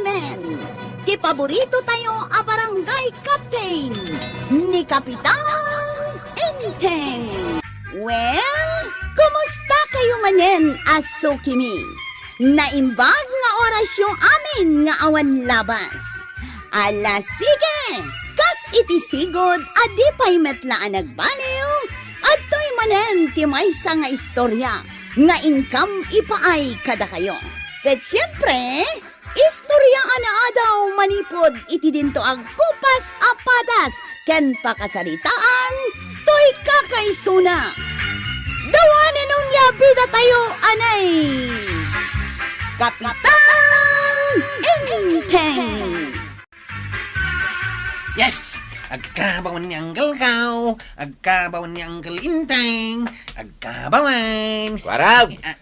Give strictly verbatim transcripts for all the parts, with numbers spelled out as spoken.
Men, ti paborito tayo a barangay captain, ni Kapitan Enteng. Well, kumusta kayo manen a sukimi? Naimbag nga orasyo amin nga awan labas. Ala, sige! Kas iti sigud a di pay met la a nagbaliw, adtoy manen ti maysa nga istorya nga inkam ipaay kadakayo. Ket siempre, istorya a naadaw manipud iti dinto a gupas a padas ken pakasaritaan toy kakaisuna. Dawanen unay a bidatayo, anay! Kapitan Enteng! Yes! Agkabawan ni Uncle Kaw! Agkabawan ni Uncle Inteng! Agkabawan! Warag! Ah,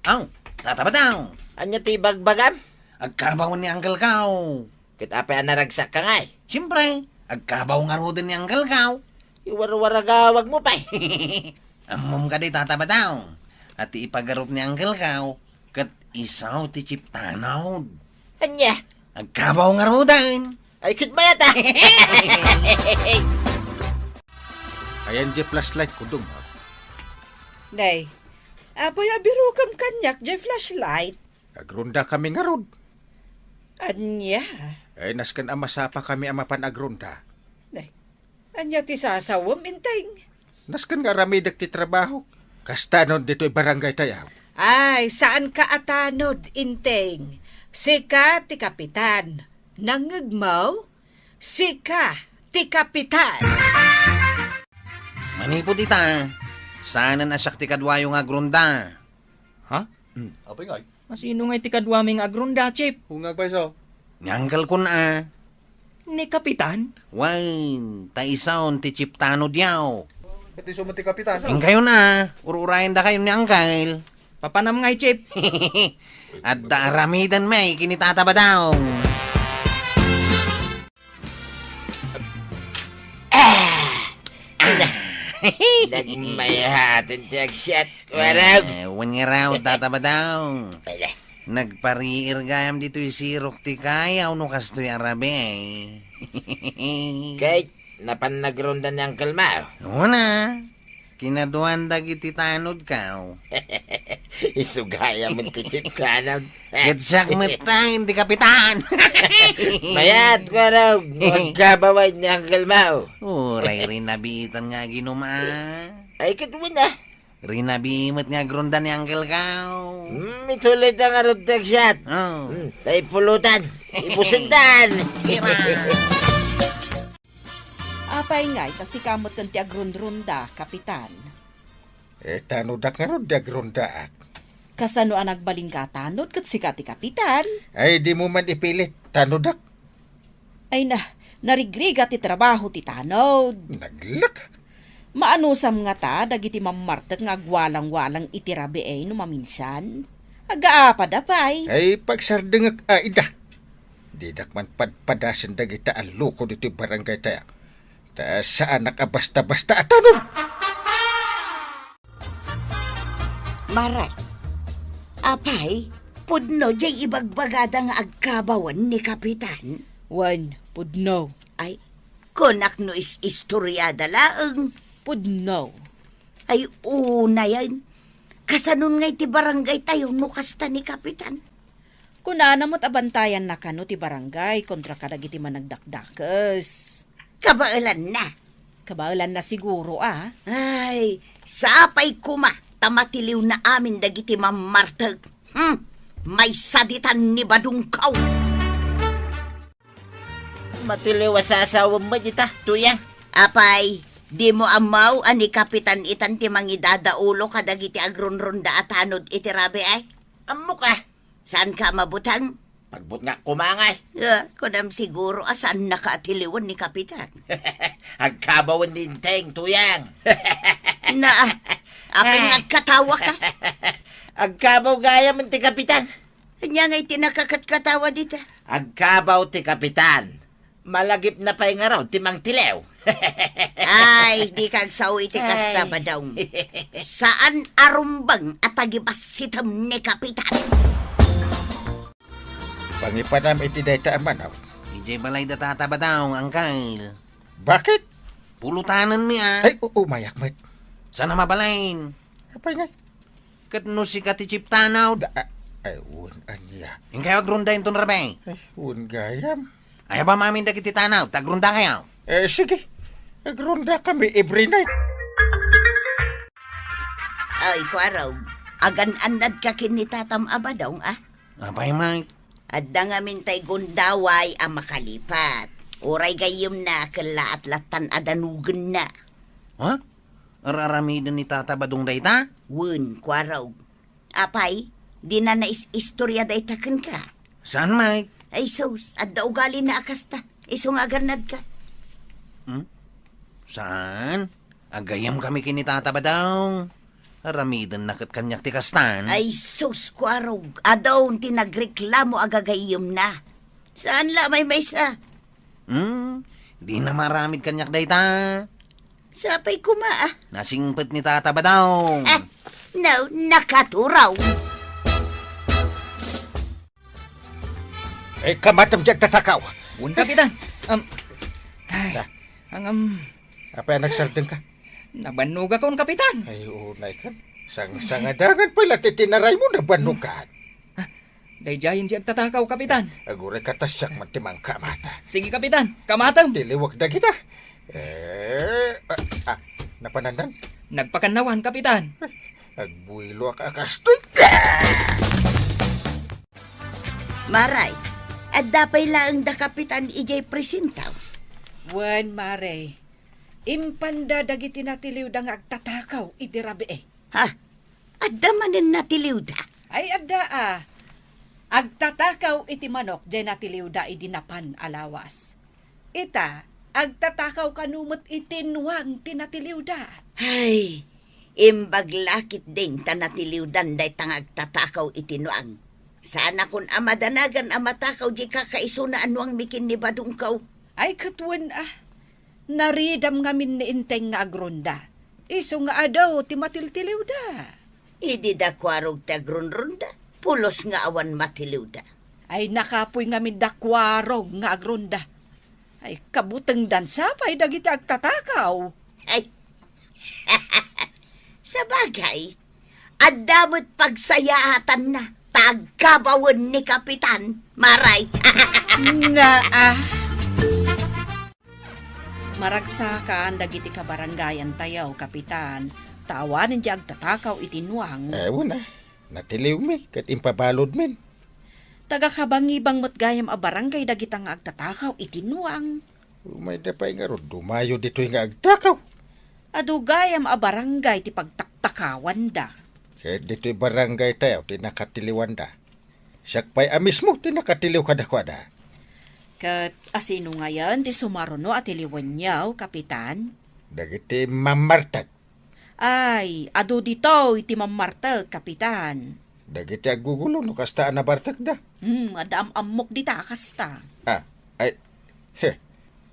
aw, Tata Badaw! Ania ti ibagbagam? Agkabawan ni Uncle Kaw! Ket apay a naragsak ka ngay? Siyempre, agkabaw ngaruden ni Uncle Kaw! Iwarwaragawag mo pay! Ammom kadi, Tata Badaw, a ti ipagarup ni Uncle Kaw, ket isu ti Chief Tanod. Ania? Agkabaw ngaruden. Ay, ket mayat, ah. Ayan, di flashlight ko, Dong. Nay, apay a birukam kaniak, di flashlight? Agrunda kami ngarud. Ania? Ay, nasken a masapa kami a mapan agrunda. Nay, ania ti sasawem, Inteng? Nasken nga aramidek ti trabaho. Kasta no ditoy barangay tayo. Ay, saan ka a tanod, Inteng. Sika ti kapitan. Nangngegmo? Sika ti kapitan. Manipud ita, saanen a siak ti kaduayo nga agrunda. Ha? Hmm. Apay ngay? Asino ngay ti kaduami nga agrunda, Chief? Hungag pay isu. Ni Uncle Kun a. Ni Kapitan? Wen, ta isun ti Chief Tanod yaw. Ket isu met ti Kapitan. Inkayon a, ur-urayen dakayon ni Uncle. Papanam ngay, Chief. Adda aramiden met ken ni Tata Badaw. Ah! Ala! Nagmayat ti agsiat, warag. Eh, wen nga raw, Tata Badaw. Ala. Nagpariir gayam ditoy sirok ti kayaw no kastoy a rabii. Kay, napan nagrunda ni Uncle Mao? Una. Kinaduan dagiti tanodko. Isu gayam ti Chief Tanod. Ket siak met ti kapitan. Mayat, warag, no agkabaw ni Uncle Mao. Uray rinabiitan nga aginum a. Ay, ket wen a. Rinabii met nga agrunda ni Uncle Kaw. Hmm, ituloy ta ngarud ti agsiat. Oh. Hmm, ta ipulutan. Ibusendan. Kira. Apay ngay ta sika metten ti agrunrunda, Kapitan? Eh, tanodak ngarud ti agrundaak. Kasano a nagbalin ka a tanod ket sika ti kapitan? Ay, dimo man ipilit, tanodak. Ay na, narigrigat ti trabaho ti tanod. Naglak. Maanusam ngata dagiti mammartek nga agwalangwalang iti rabii no maminsan? Agaapada pay. Ay, pagsardengek a ida. Didak man padpadasen dagita a loko ditoy barangay tayo. Ta saanak a basta-basta a tanod. Mare, apay, pudno jay ibagbagada nga agkabawen ni Kapitan? Wen, pudno. Ay, kunak no is-istoriada laeng. Pudno. Ay, unayen. Kasanon nga iti barangay tayo no kasta ni Kapitan? Kunana met a bantayanna kano ti barangay kontra kadagiti managdakdakes. Kabaelanna. Kabaelanna siguro, a. Ay, sapay koma ta matiliwna amin dagiti mammartek. Hmm, maysa ditan ni Badungkaw. Matiliw a sasawem met ita, Tuyang. Apay, dimo ammo a ni Kapitan itan ti mangidadaulo kadagiti agrunrunda a tanod iti rabii? Ammok a. Saanka a mabuteng? Pagbutngak koma ngay. Ah, kunam siguro a saannaka a tiliwen ni Kapitan. Agkabawen ni Inteng, Tuyang. Na, apay nga agkatawaka? Agkabaw gayam ti Kapitan. Ania ngay ti nakakatkatawa dita? Agkabaw ti Kapitan. Malagipna pay ngarud ti mangtiliw. Ay, dika agsao iti kasta, Ay. Badong. Saan a rumbeng a tagibassitem ni Kapitan. Pangipanam iti dayta a manok. Idiay balay da Tata Badong, angkel. Bakit? Pulutanenmi a. Ay, u-, umayak met. Saan a mabalin? Apay ngay? Ket no sika ti chief tanod. Da, a-, ay, wen, ania? Inkayo agronda inton rabii. Ay, wen gayam. Ay, aba mamin dagiti tanod, ta agronda kayo. Eh, sige. Agronda kami every night. Ay, Kuarog, agan-annad ka ken ni Tatam a Badong, ah? Apay, Mike? Adda ngamin tay gundaway a makalipat. Uray gayyemna, ket laat lattan a danugenna. Ha? Ar-aramiden ni Tata Badong dayta? Wen, Kuarog. Apay, dina nais-istorya dayta kenka? Saan, Mike? Ay, sus, adda ugalina a kasta. Isu nga agannadka. Hmm? Saan? Agayyemkami ken ni Tata Badong. Aramidenna ket kaniak ti kastan. Ay, sus, Kuarog, adun ti nagreklamo a gagayyemna. Saan la a maymaysa? Hmm? Dina maaramid kaniak dayta. Sapay koma, ah. Nasingpet ni Tata Badong. Ah, no, nakaturaw. Eh, kamatam diay agtatakaw. Wen, Kapitan. Um, ay, Da. Ang, um, Apay a nagsardengka? Nabannogakon, Kapitan. Ay, unay kan. Sangsangadangan pay la ti tinaraymo, nabannogan. Ah, daydiayen diay agtatakaw, Kapitan. Aguray ket siak man ti mangkamata. Sige, Kapitan. Kamatem. Tiliwek dagita. Eh, ah, ah, napanandan? Nagpakannawan, Kapitan. Agbuiloak a kastoy. Maray, adda pay laeng da Kapitan idiay presinto? Wen, Mare. Impanda dagiti natiliwda nga agtatakaw iti rabii. Ha? Adda manen natiliwda? Ay, adda a. Agtatakaw iti manok diay natiliwda idi napan a lawas. Ita, agtatakaw kano met iti nuang ti natiliwda. Ay, imbag la ketdin ta natiliwdan dayta nga agtatakaw iti nuang. Saanakon a madanagan a matakaw diay kakaisuna a nuangmi ken ni Badongko. Ay, ket wen a. Naridam ngamin ni Enteng nga agronda. Isu nga adu ti matiltiliwda. Idi da Kuarog ti agronronda, pulos nga awan matiliwda. Ay, nakapuy ngamin da Kuarog nga agronda. Ay, kabutengdan sa pay dagiti agtatakaw. Ay. Sabagay, adda met pagsayaatanna ta agkabawen ni Kapitan, Maray. Naa. Maragsakan dagiti kabarangayantayo, Kapitan, ta awanen diay agtatakaw iti nuang. Eh, wen a. Natiliwmi, ket impabaludmin. Taga-Kabangibang met gayam a barangay dagita nga agtatakaw iti nuang. Umayda pay ngarud, dumayo ditoy nga agtakaw. Adu gayam a barangay ti pagtaktakawanda. Ket ditoy barangaytayo ti nakatiliwanda. Siak pay a mismo ti nakatiliw kadakuada. Ket asino ngayen ti sumaruno a tiliwenyo, Kapitan? Dagiti mammartek. Ay, adu ditoy ti mammartek, Kapitan. Dagiti aggugulo no kasta a nabartekda. Hmm, adda am-ammok dita a kasta. Ah, ay, he,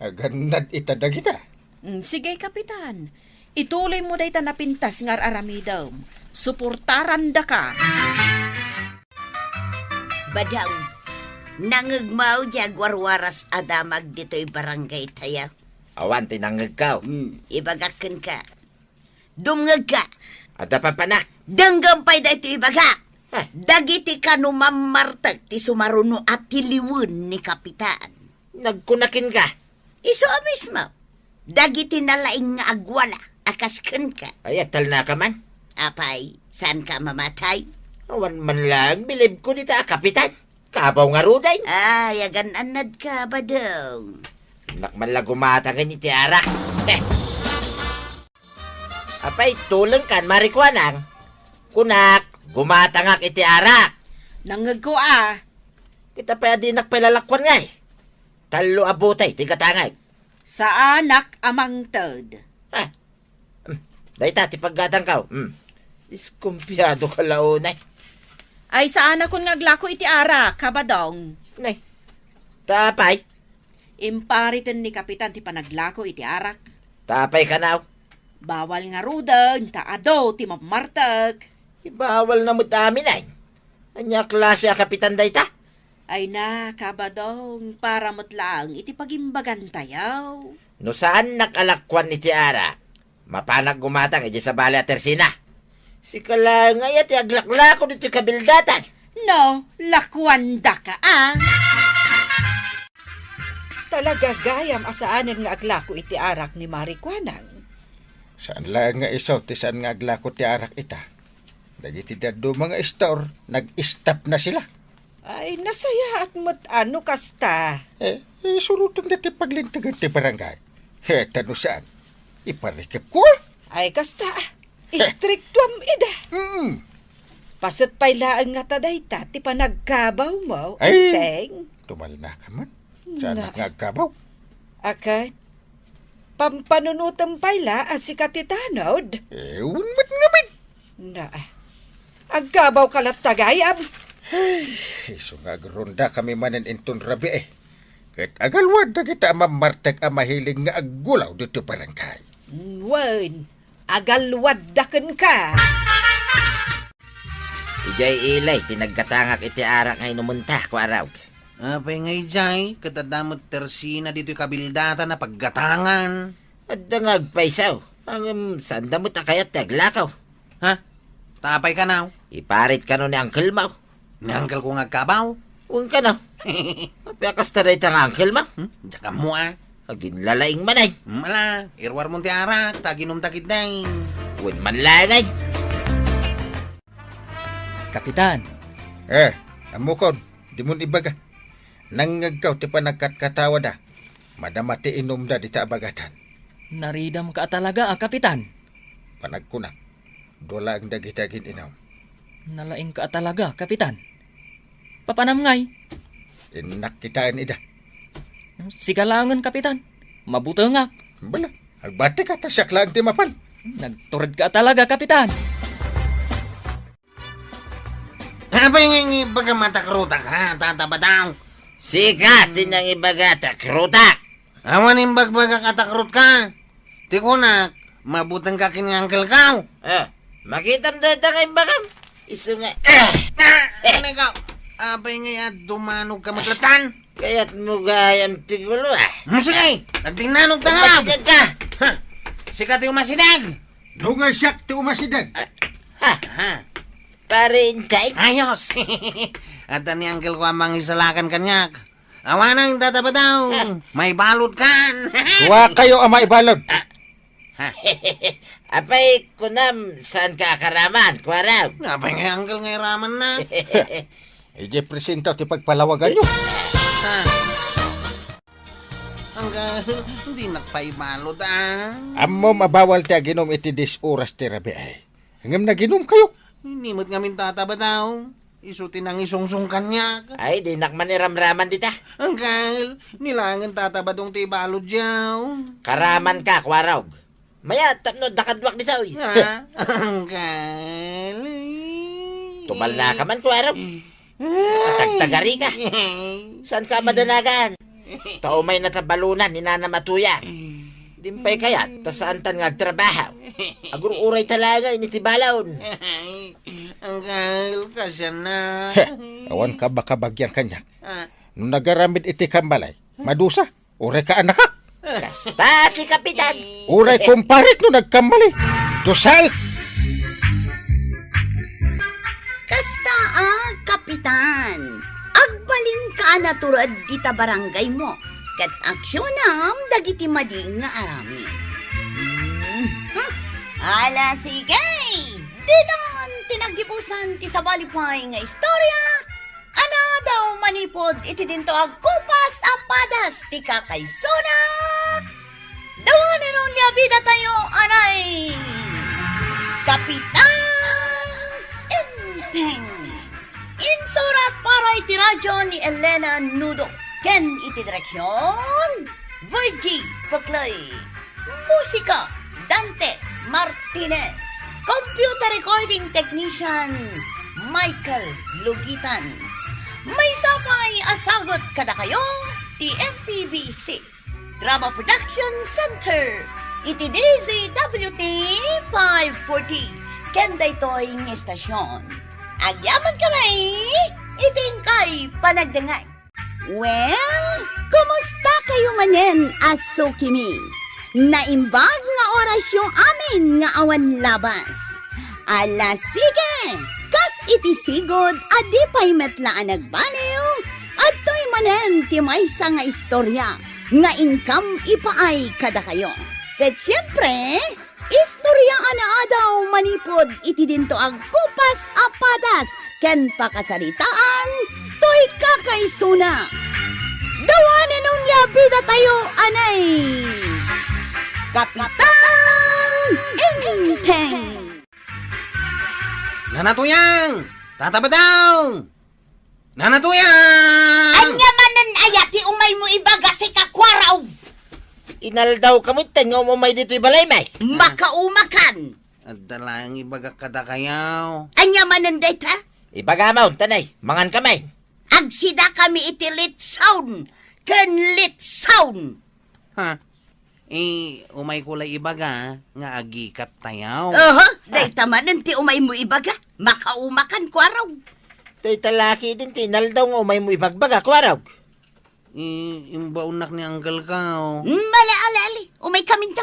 agannad ita dagita. Hmm, sige, Kapitan. Ituloymo dayta napintas nga ar-aramidem. Suportarandaka. Badong, nangngegmo diay agwarwaras a damag ditoy barangaytayo? Awan ti nangngegko. Hmm, ibagak kenka. Dumngegka. Adda papanak. Denggem pay daytoy ibagak. Heh. Dagiti kano mammartek ti sumaruno a tiliwen ni Kapitan. Nagkuna kenka. Isu a mismo. Dagiti nalaing nga agwala a kas kenka. Ay, agtalnaka man. Apay, saanka a mamatay? Awan man laeng bilibko dita a Kapitan. Kabaw ngaruden. Ay, agan-annadka, Badong. Nak man la gumatangen iti arak. Eh. Apay, tulengkan, Mari Kuanang? Kunak, gumatangak iti arak. Nangngegko a. Kita pay a dinak pay lalakuan ngay. Tallo a butay ti gatangek. Saanak a mangted. Ah, hmm. Dayta ti paggatangko. Hmm. Iskumpiado ka launay. Ay, saanakon nga aglako iti arak, Kabadong. Nay, ta apay? Impariten ni Kapitan ti panaglako iti arak. Ta apay kanaw? Bawal ngaruden, ta adu ti mammartek. Ibawal na met amin ay. Ania a klase a kapitan dayta? Ay na, Kabadong, para met laeng iti pagimbagantayo. No saannak a lakuan iti arak, mapanak gumatang idiay sabali a tersina. Sika laeng aya ti aglaklako ditoy kabildatan. No, lakuandaka, a. Talaga gayam a saanen nga aglako iti arak ni Mari Kuanang. Saan laeng nga isu ti saan nga aglako ti arak ita. Dagiti dadduma nga istor, nag-stop na sila. Ay, nasayaat met a no kasta. Eh, isurotenda ti paglintegan ti barangay. Heta no saan. Iparikepko, a. Ay, kasta, a. Istriktuam ida. Mm. Paset pay laeng ngata dayta ti panagkabawmo, Ay, Enteng. Tumalnaka man. Saan nga agkabaw? Akat, pampanunutem pay la a sika ti tanod? Eh, wen met ngamin. Na, agkabawka latta gayam. Ay, isu nga agrondakami manen inton rabii, eh. Ket agalwad dagita a mammartek a mahiling nga aggulaw ditoy barangay. Wen, agalwadda kenka. Idiay ilay ti naggatangak iti arak nga inumenta, Kuarog. Apay nga idiay, ket adda met tersina ditoy kabildatan a paggatangan. Adda nga agpayso, ngem saanda met a kayat ti aglako. Ha? Ta apay kano? Iparit kano ni uncle mo. Ni uncle ko nga agkabaw? Wen kano. Apay a kasta dayta nga uncle mo? Hmm? Diak ammo, a. Aginlalaing man, ay. Mala, iruar mo ti arak, ta aginumta ketdi. Wen man laeng, ay. Kapitan. Eh, ammokon, dimon ibaga. Nangngegko ti panagkatkatawada. Madama ti inumda dita a bagatan. Naridamka a talaga a, Kapitan. Panagkunak, dua laeng dagiti agin-inum. Nalaingka a talaga, Kapitan. Papanam ngay? Innak kitaen ida. Sika laengen, Kapitan. Mabutengak. Bala, agbatika ta siak laeng ti mapan. Nagturedka a talaga, Kapitan. Apay nga ibaga matakrutak, ha, Tata Badong? Sika ti nangibaga takrutak. Awan imbagbagak a takrutka. Ti kunak, mabutengka ken ni uncle ko. Ah, makitam dayta nga imbagam. Isu nga, eh! Ah, ano ka? Apay nga dumanoka met latta? Kayatmo gayam ti gulo, a. Hmm, sige, agtinnanogta nga. Umasidegka. Ha? Sika ti umasideg. No nga siak ti umasideg. Ah, ha? Ha? Pare Enteng? Ayos. Adda ni uncle ko a mangisalakan kaniak. Awanen, Tata Badong. Ah. Maibalodkan. Duakayo a maibalod. Ah. Ha? Apay, kunam, saanka a karaman, Kuarog? Apay nga uncle nga iramanna. Idiay presinto ti pagpalawaganyo. Ha? Uncle, dinak paibalod, a. Ammom a bawal ti aginum iti dies oras ti rabii, ay. Ngem naginumkayo. Ni met ngamin, Tata Badong. Isu ti nangisungsong kaniak. Ay, dinak man iramraman dita. Uncle, ni laengen, Tata Badong, ti ibalodyo. Karamanka, Kuarog. Mayat tapno adda kaduak ditoy. Ha? Uncle. Tumalnaka man, Kuarog. Atagtagarika. Saanka a madanagan? Ta umayna ta balonan ni Nanam a Tuyang. Dimpay kayat, ta saantan nga agtrabaho. Agur-urayta laeng iti balon. Uncle, kasianna. He, awan kabagian kaniak. Ah. No nagaramid iti kambalay, madusa. Uray ka, annakak. Kasta ti kapitan. Uray kumparik no nagkamali. Dusal. Kasta a, Kapitan. Agbalinka a natured dita barangaymo. Ket aksionam dagiti madi nga aramid. Hmm. Ala, sige. Ditan ti naggibusan ti sabali pay nga istorya. Anadaw manipud iti dinto agkupas a padas ti kakaisuna. Dawanen ni abidatayo anay Kapitan Enteng. Insurat para iti radio ni Elena Nudo ken iti direksion, Virgie Peclay. Musika, Dante Martinez. Computer recording technician, Michael Lugitan. Maysa pay a sagut kadakayo ti M P B C Drama Production Center iti D Z W T five forty ken daytoy nga estasion. Agyamankami! iti inkay panagdengngeg. Well, kumusta kayo manen a sukimi? Naimbag nga orasyo amin nga awan labas. Ala, sige! Kas iti sigud a di pay met la a nagbaliw, adtoy manen ti maysa nga istorya nga inkam ipaay kadakayo. Ket siempre, istorya a naadaw manipud iti dinto a kupas a padas ken pakasaritaan toy kakaisuna. Dawanen unay a bidatayo, anay! Kapitan Enteng! Nana Tuyang! Tata Badong! Nana Tuyang! Ania manen aya ti umaymo ibaga, sika Kuarog? Inaldaw kami ten nga umay ditoy balay, may. Makaumakan! Adda laeng ibagak kadakayo. Ania manen dayta? Ibagamon, tanay, mangan kami. Agsida kami iti litson ken litson. Ha? Eh, umayko la ibaga nga agikap tayo. Oho, dayta manen ti umaymo ibaga. Makaumakan, Kuarog. Dayta la ketdin ti inaldaw nga umaymo ibagbaga, Kuarog. Eh, imbaonnak ni uncle ko. Mm, ala, ala, ali. Umay kaminto.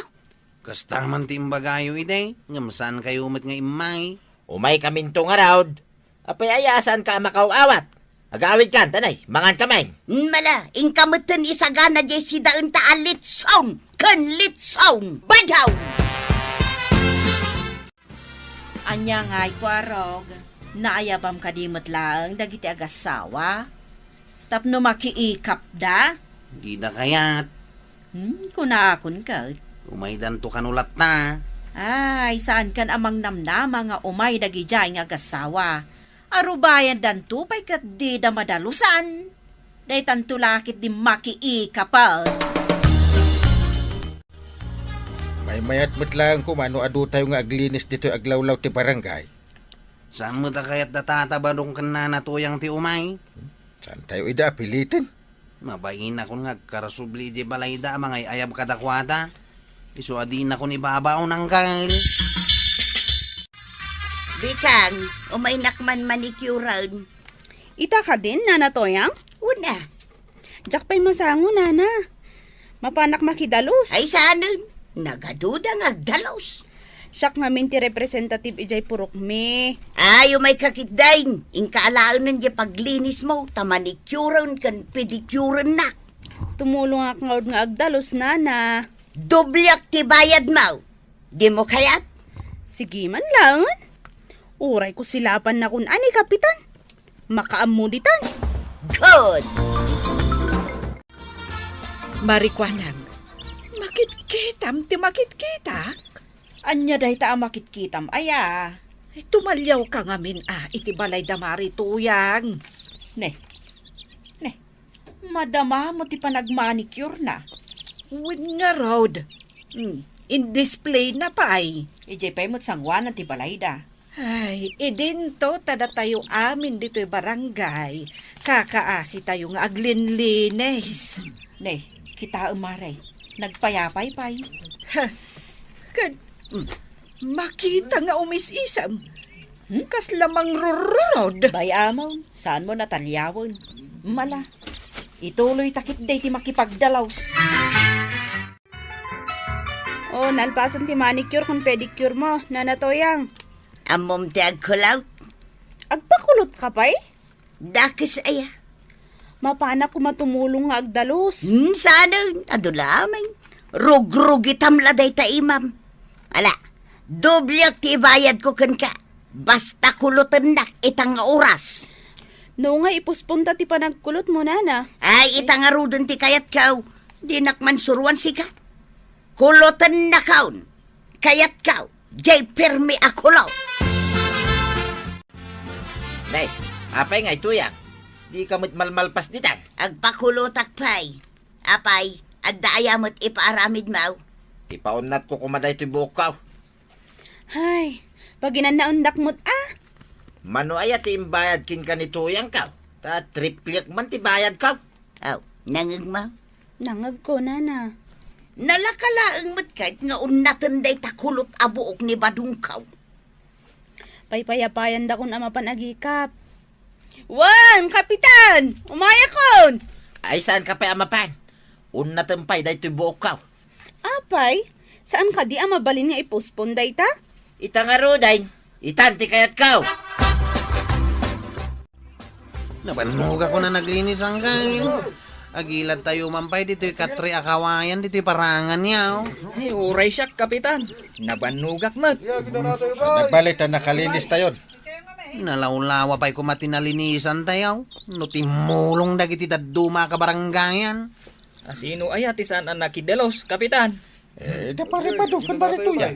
Kasta man ti imbagayo idi, ngem saan kayo met nga immay. Umay kaminto ngarud. Apay aya a saanka a makaw-awat? Agaawidkan, tanay, mangan kami. Mala, inka metten isagana diay sidaenta a litson ken litson. Badaw! Ania ngay, Kuarog? Naayabam kadi met laeng dagiti agassawa? Tapno makiikapda? Dida kayat. Hmm, kunakon ket. Umaydanto kano latta. Ay, saankan a mangnamnama nga umay dagidiay nga agassawa. Arubayandanto pay ket dida madalusan. Daytanto la ketdi makiikapen. Maymayat met laeng koma no adu tayo nga aglinis ditoy aglawlaw ti barangay. Saan met a kayat da Tata Badong ken Nana Tuyang ti umay? Saan tayo ida apiliten? Mabainakon nga agkarasubli idiay balayda a mangay-ayab kadakuada. Isu a dinakon ibabaon, angkel. Bikang, umaynak man manicuren. Ita kadin, Nana Toyang? Una. Diak pay masango, Nana. Mapanak makidalus. Ay, saanen? Nagaduda nga agdalus. Siak ngamin ti representative idiay purokmi. Ay, umayka ketdin. Inka alaenen diay paglinismo, ta manicuren ken pedicurennak. Tumulongak ngarud nga agdalus, Nana. Dobliak ti bayadmo. Dimo kayat? Sige man laeng. Uray ko silapannakon a ni Kapitan. Makaammo ditan. Good! Marikuanang, makitkitam ti makitkitak? Ania dayta a makitkitam, aya? Tumaliawka ngamin a iti balay da Mari Tuyang. Ne. Ne. Madama met ti panagmanicure-na. Wen ngarud. Hmm, in-display-na pay. Idiay pay met sangoanan ti balayda. Ay, idinto ta datayo amin ditoy barangay. Kakaasi tayo nga aglinlinis. Ne, kitaem, Mare. Nagpayapay pay. Ha, kad-, mm, makita nga umis-isem. Hmm? Kasla mangrururod. Bay-amon, saanmo nataliawen. Mala, ituloy ta ketdi ti makipagdalus. O, nalpasen ti manicure ken pedicure mo, Nana Toyang. Ammom ti agkulot? Agpakulotka pay? Dakes aya. Mapanak koma tumulong nga agdalus. Hmm, saanen, adu laeng. Rugrugitam la dayta imam. Ala, dobliak ti ibayadko kenka. Basta kulotennak ita nga oras. No nga, ipusponta ti panagkulotmo, Nana. Ay, ita ngaruden ti kayatko. Dinak man suroan sika. Kulotennakon. Kayatko. Jay permi a kulot. Nay, apay ngay Tuyang? Dika met malmalpas ditan. Agpakulotak pay. Apay, adda aya met ipaaramidmo? Ipaunnatko koma daytoy buokko. Hay, paginannaendak met a. Mano aya ti imbayad kenka ni Tuyangko? Ta triplek man ti bayadko. Aw, nangngegmo? Nangngegko, Nana. Nalaka laeng met ket nga unnaten dayta kulot a buok ni Badongko. Paypayapayandakon a mapan agikap. Wen, Kapitan! Umayakon! Ay, saan ka pay a mapan? Unnaten pay daytoy buokko. Apay, saan kadi a mabalin nga i-postpone dayta? Ita ngaruden, itan ti kayatko. Nabannogakon a naglinis, anggayo. Agilad tayo man pay ditoy katri a kawayan ditoy parangan, yaw. Ay, uray siak, Kapitan. Nabannogak met. Saan a bali ta nakalinis tayon? Nalawlawa pay koma ti nalinisan tayo. No timmulong dagiti dadduma a kabarangayan. Asino aya ti saan a nakidalos, Kapitan? Eh, da pare padukan barito yan.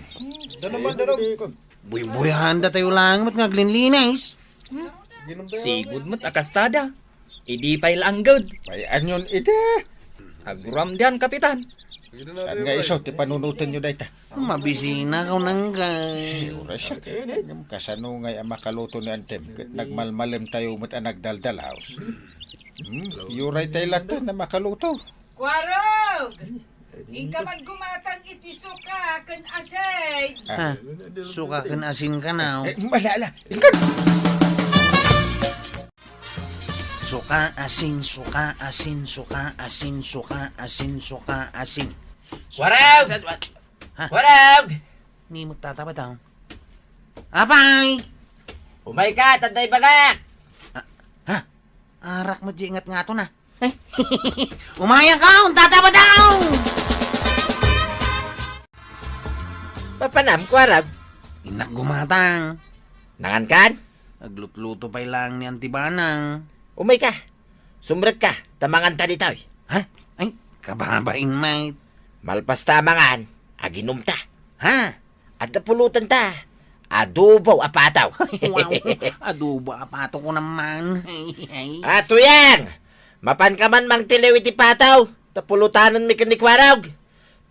Danum, danum. Buybuyahan da tayo lang met nga aglinlinis. Sigud met a kastada. Idi pay la angged. Pay-an yon idi. Aguram dian, Kapitan. Saan nga isu ti panunoten yo dayta? Mabisina kaw nangga. Ay, uray siak. Ngem kasano ngay a makaluto ni Antem ket nagmalmalem tayo met a nagdaldalaos? Hmm, uray tay latan a makaluto. Kuarog! Inka man gumatang iti suka ken asin. Ah. Ha? Suka ken asin kanaw? Eh, mala, ala. Inka! Suka, asin, suka, asin, suka, asin, suka, asin, suka, asin. Warag! Ha? Warag! Ni mo tata ba daw? Apay! Umayka, ta adda ibagak! Ah, ha? Arak mo di ingat nga to na. Eh? Umayka, tata ba daw? Papanam, Kuarag? Innak gumatang. Nangan kan? Aglutluto pay lang ni Auntie Banang. Umayka. Sumrekka, ta manganta ditoy. Ha? Ay, kababain, mate. Malpas ta mangan, aginumta. Ha? Adda pulotanta. Adobo a pataw. Wow, adobo a pataw ko naman. Ay, ay. A, Tuyang! Mapanka man mangtiliw iti pataw, ta pulotanenmi ken ni Kuarog.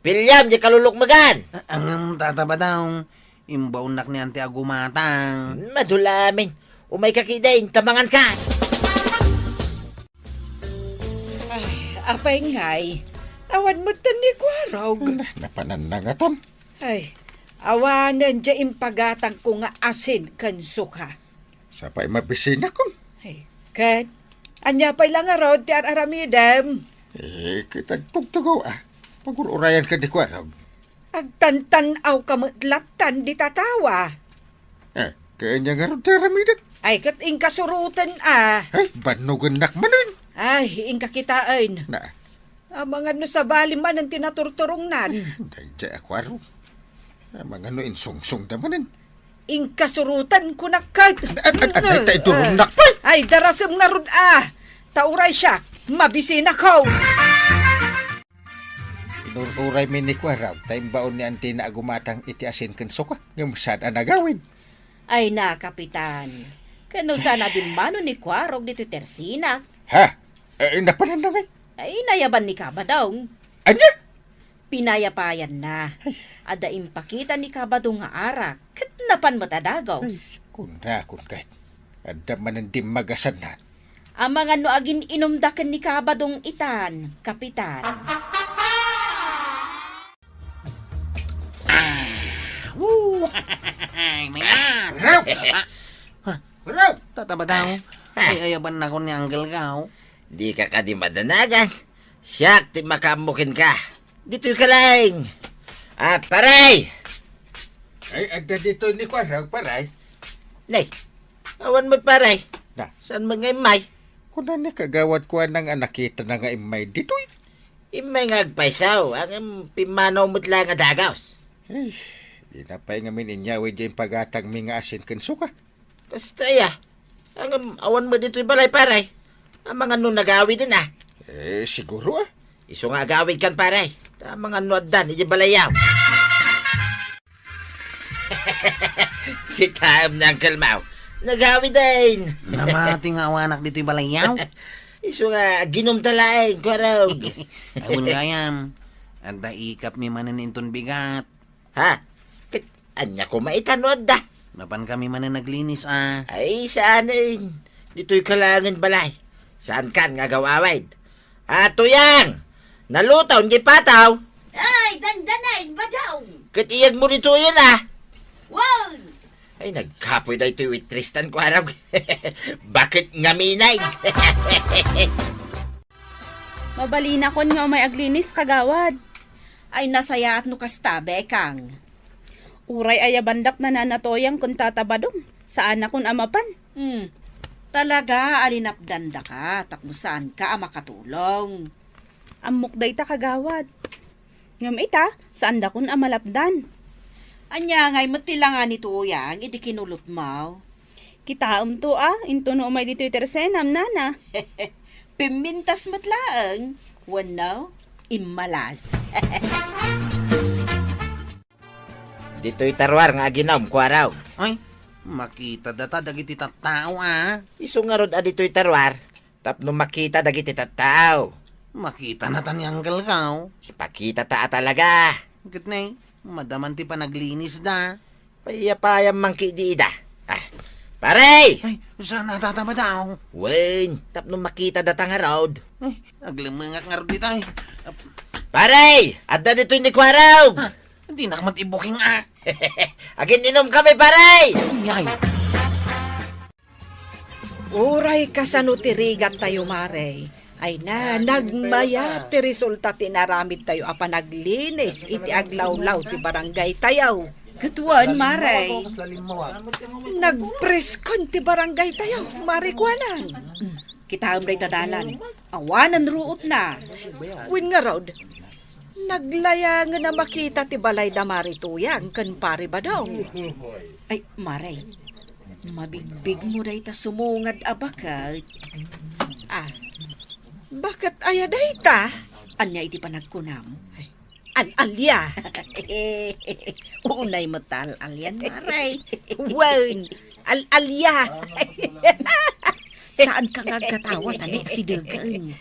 Piliam diay kalulukmegan. A-, angem, tata ba daw? Imbaonnak ni Auntie a gumatang. Madula amin. Umayka kidin, ta manganka. Ay, apay ngay? Awan metten ni Kuarog. Na, napanannangatan. Ay, awanen diay impagatangko nga asin ken suka. Sapay mabisinakon. Ay, ket, ania pay la ngarud ti ar-aramidem? Eh, ket agtugtugaw a. Pagur-urayan ken ni Kuarog. Agtantan-awka met lattan dita tawa. Eh, kanya ngarud ti aramidek. Ay, ket inka suroten a. Ay, bannogennak manen. Ay, inka kitaen. Na. Amangan no sabali manen ti naturturongnan. Daydiay a Kuarog. Amangan no insungsongda manen. Inka suroten, kunak ket. At, at, at, ay, ta idurongnak pay. Ay, darasem ngarud a. Ta uray siak, mabisinako. Inur-uraymi ni Kuarog, ta imbaon ni Antina a gumatang iti asin ken suka, ngem saan a nagawid. Ay na, Kapitan. Ken no saan a dimmano ni Kuarog ditoy tersinak? Ha? Eh, napanannangay? Ay, nayaban ni Kabadong. Ania? Pinayapayanna. Ay. Adda impakita ni Kabadong nga arak, ket napan met a dagos. Ay, kunrakon ket. Adda manen dimmagasanna. Amangan no agin-inumda ken ni Kabadong itan, Kapitan. Ah, woo! Ay, mayat! Hello! Ah, ha? Hello! Tata ba daw? Ah. Ay, ayabannakon ni Uncle Gaw. Dika kadi madanagan. Siak ti makaammo kenka. Ditoyka laeng. Ah, paray! Ay, adda ditoy ni Kuarog, paray. Nay, awan met, paray. Na. Saan met nga immay? Kuna ni kagawad ko anang a nakitana nga immay ditoy. Immay nga agpayso, ngem pimmanaw met laeng a dagos. Ay, dina pay ngamin inyawid diay impagatangmi nga asin ken suka. Kasta aya. Ngem awan met ditoy balay, paray. Amangan no nagawiden a. Eh, siguro a. Isu nga agawidkan, paray. Ta amangan no addan idiay balayyo. Kitaem ni Uncle Mau. Nagawiden. Namati nga awanak ditoy balayyo. Isu nga aginumta laeng, Kuarog. Awan gayam. Adda ikapmi manen inton bigat. Ha? Ket ania koma ita no adda? Mapankami manen naglinis a. Ay, saanen. Ditoyka laengen balay. Saankan nga agaw-awid. A, Tuyang! Nalutom diay pataw? Ay, dandanen, Badong! Ket iyegmo ditoyen a. Wen! Ay, nagkapoy daytoy waitress-tan, kuarog. Baket ngamin ay. Mabalinakon nga umay aglinis, kagawad. Ay, nasayaat no kasta, Bekang. Uray ayabandak ni Nana Toyang ken Tata Badong, saanakon a mapan. Hmm. Talaga a linapdandaka tapno saanka a makatulong. Ammok dayta, kagawad. Ngem ita, saandakon a malapdan. Ania ngay met ti langa ni Toyang iti kinulotmo? Kitaemto a, intono umay ditoy tersenam, nana. Pimmintas met laeng, wenno immalas. Ditoy ta ruar nga aginum, kuarog. Ay, makita data dagiti tattao, a. Isu ngarud a ditoy ta ruar, tapno makita dagiti tattao. Makita na ta ni Uncle Kao. Ipakita ta a talaga. Ket ne, madaman ti panaglinis da. Payapayam man kidi ida. Ah, pare! Ay, saan a tatama daw? Wen, tapno makita data ngarud. Ay, aglemengak ngarud dita, eh. Pare! Adda ditoy ni Kuarog! Ah, di na ka mat ibuking, ah. Agin-inum kami, pare! Ay, ay. Uray kasano ti rigat tayo, Mare. Ay na, nagmayat ti resulta ti naramid tayo a panaglinis iti aglawlaw ti barangay tayo. Ket wen, Mare. Nagpreskon ti barangay tayo, Mare Kuanang. Mm, kitaem dayta dalan. Awanen ruotna. Wen ngarud, naglayangen a makita ti balay da Mare Toyang ken Pare Badong. Ay, Mare, mabigbigmo dayta sumungad a baket. Ah, baket aya dayta? Ania iti panagkunam? Al-alia. Unay met ta al-alian, Mare. Wen, al-alia. Saanka nga agkatawa, ta ne, asidegen.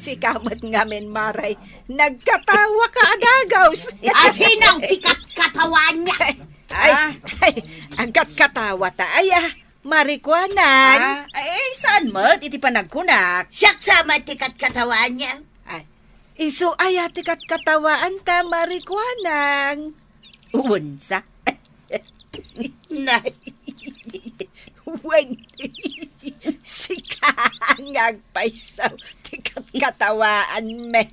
Sika met ngamin, Mare. Nagkatawa ka a dagaws. Asino ti katkatawaanna? Ay, ah, ay, agkatkatawa ta aya. Mare Kuanang. Ah, ay, saan met iti panagkunak? Siak sa met ti katkatawaanna. Ay, isu aya ti katkatawaanta, Mare Kuanang? Wen sa. Na. Wen. Sika nga agpayso ti katkatawaanmi.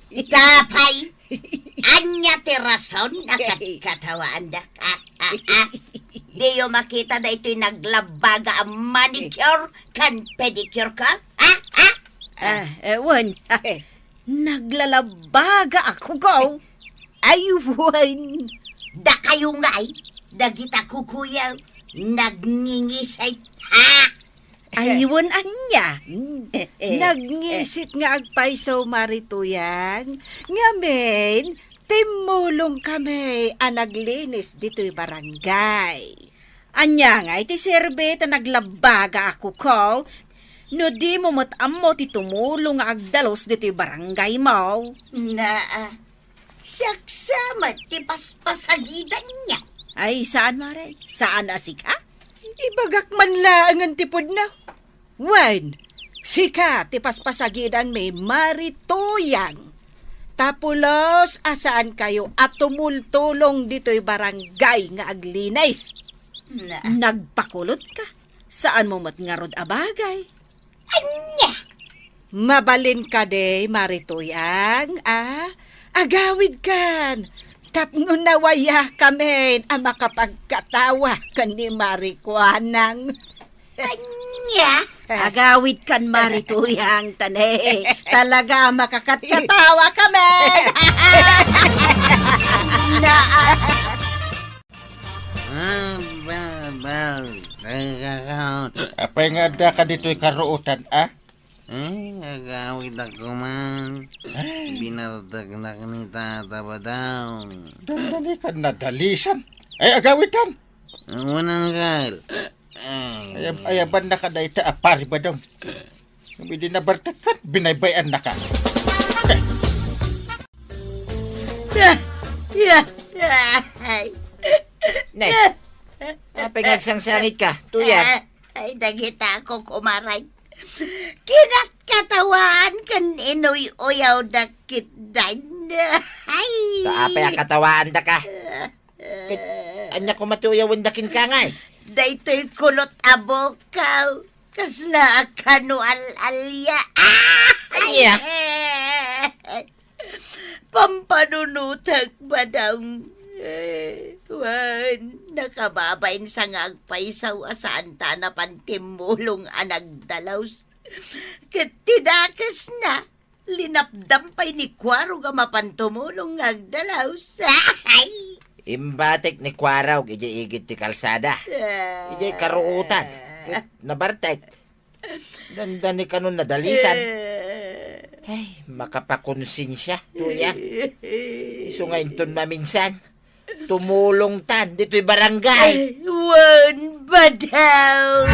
Ita pay. Ania ti rason a katkatawaandak? Ah, ah, ah. Diyo makita daytoy naglabbaga a manicure ken pedicure ko? Ah, ah? Ah, eh, wen. Naglalabbaga a kuko. Ay, wen. Dakayo ngay, dagita kukuyo, nagngingisit, ha? Ay, wen ania? Mm. Nagngisit nga agpayso, Mare Toyang. Ngamin, timmulong kami a naglinis ditoy barangay. Ania ngay ti serbi ta naglabbaga a kuko? No dimo met ammo ti tumulong nga agdalus ditoy barangaymo. Na, ah, siak sa met ti paspasagidanna. Ay, saan, Mare? Saan a sika? Ibagak man laengen ti pudno. Wen, sika ti paspasagidanmi, Mare Toyang. Ta pulos a saankayo a tumultulong ditoy barangay nga aglinis. Na. Nagpakulotka. Saanmo met ngarud a bagay. Ania? Mabalin kadi, Mare Toyang, a? Agawidkan. Tapno nawayakamin a makapagkatawa ken ni Mare Kuanang. Ania? Agawidkan, Mare Toyang, ta ne. Talaga, makakatkatawa kami. Na. Ah, ba, ba, ay, kakaon. Apay nga adda ka ditoy karuotan, ah? Eh, agawid ako man. Ay. Binartagnak ni Tata Badong. Dandani ka nadalisan. Ay, agawitan. Unang kal. Ay. Ayab-, ayaban na ka dayta a Pari Badong. Kami di nabartakan, binaybay-an na ka. Ya, ya, ya, ay. Ne, apay nga agsangsangit ka, Toyang? Ay, dagita a kukumaray. Kinatkatawaan ken inuy-uyawda ketdan. Ay. Ta apay a katawaandaka? Ket, Ania koma ti uyawenda kenka ngay? Daytoy kulot a bukaw. Kasla a kano al-alia. Ah! Ania? Pampanunotek, Badong. Eh, wen, nakababain sa nga agpaysaw a saan ta a napan timmulong a nagdalaws. Ket ti dakesna, linapdam pay ni Kuarog a mapan tumulong nga agdalaws. Imbatek ni Kuarog idiay igid ti kalsada. Ah. Idiay karuotan. Ket nabartek. Dandani kanon nadalisan. Eh. Ay, makapakonsensia, tuya. Isu nga inton maminsan, tumulongtan ditoy barangay. Ay, wen, Badong.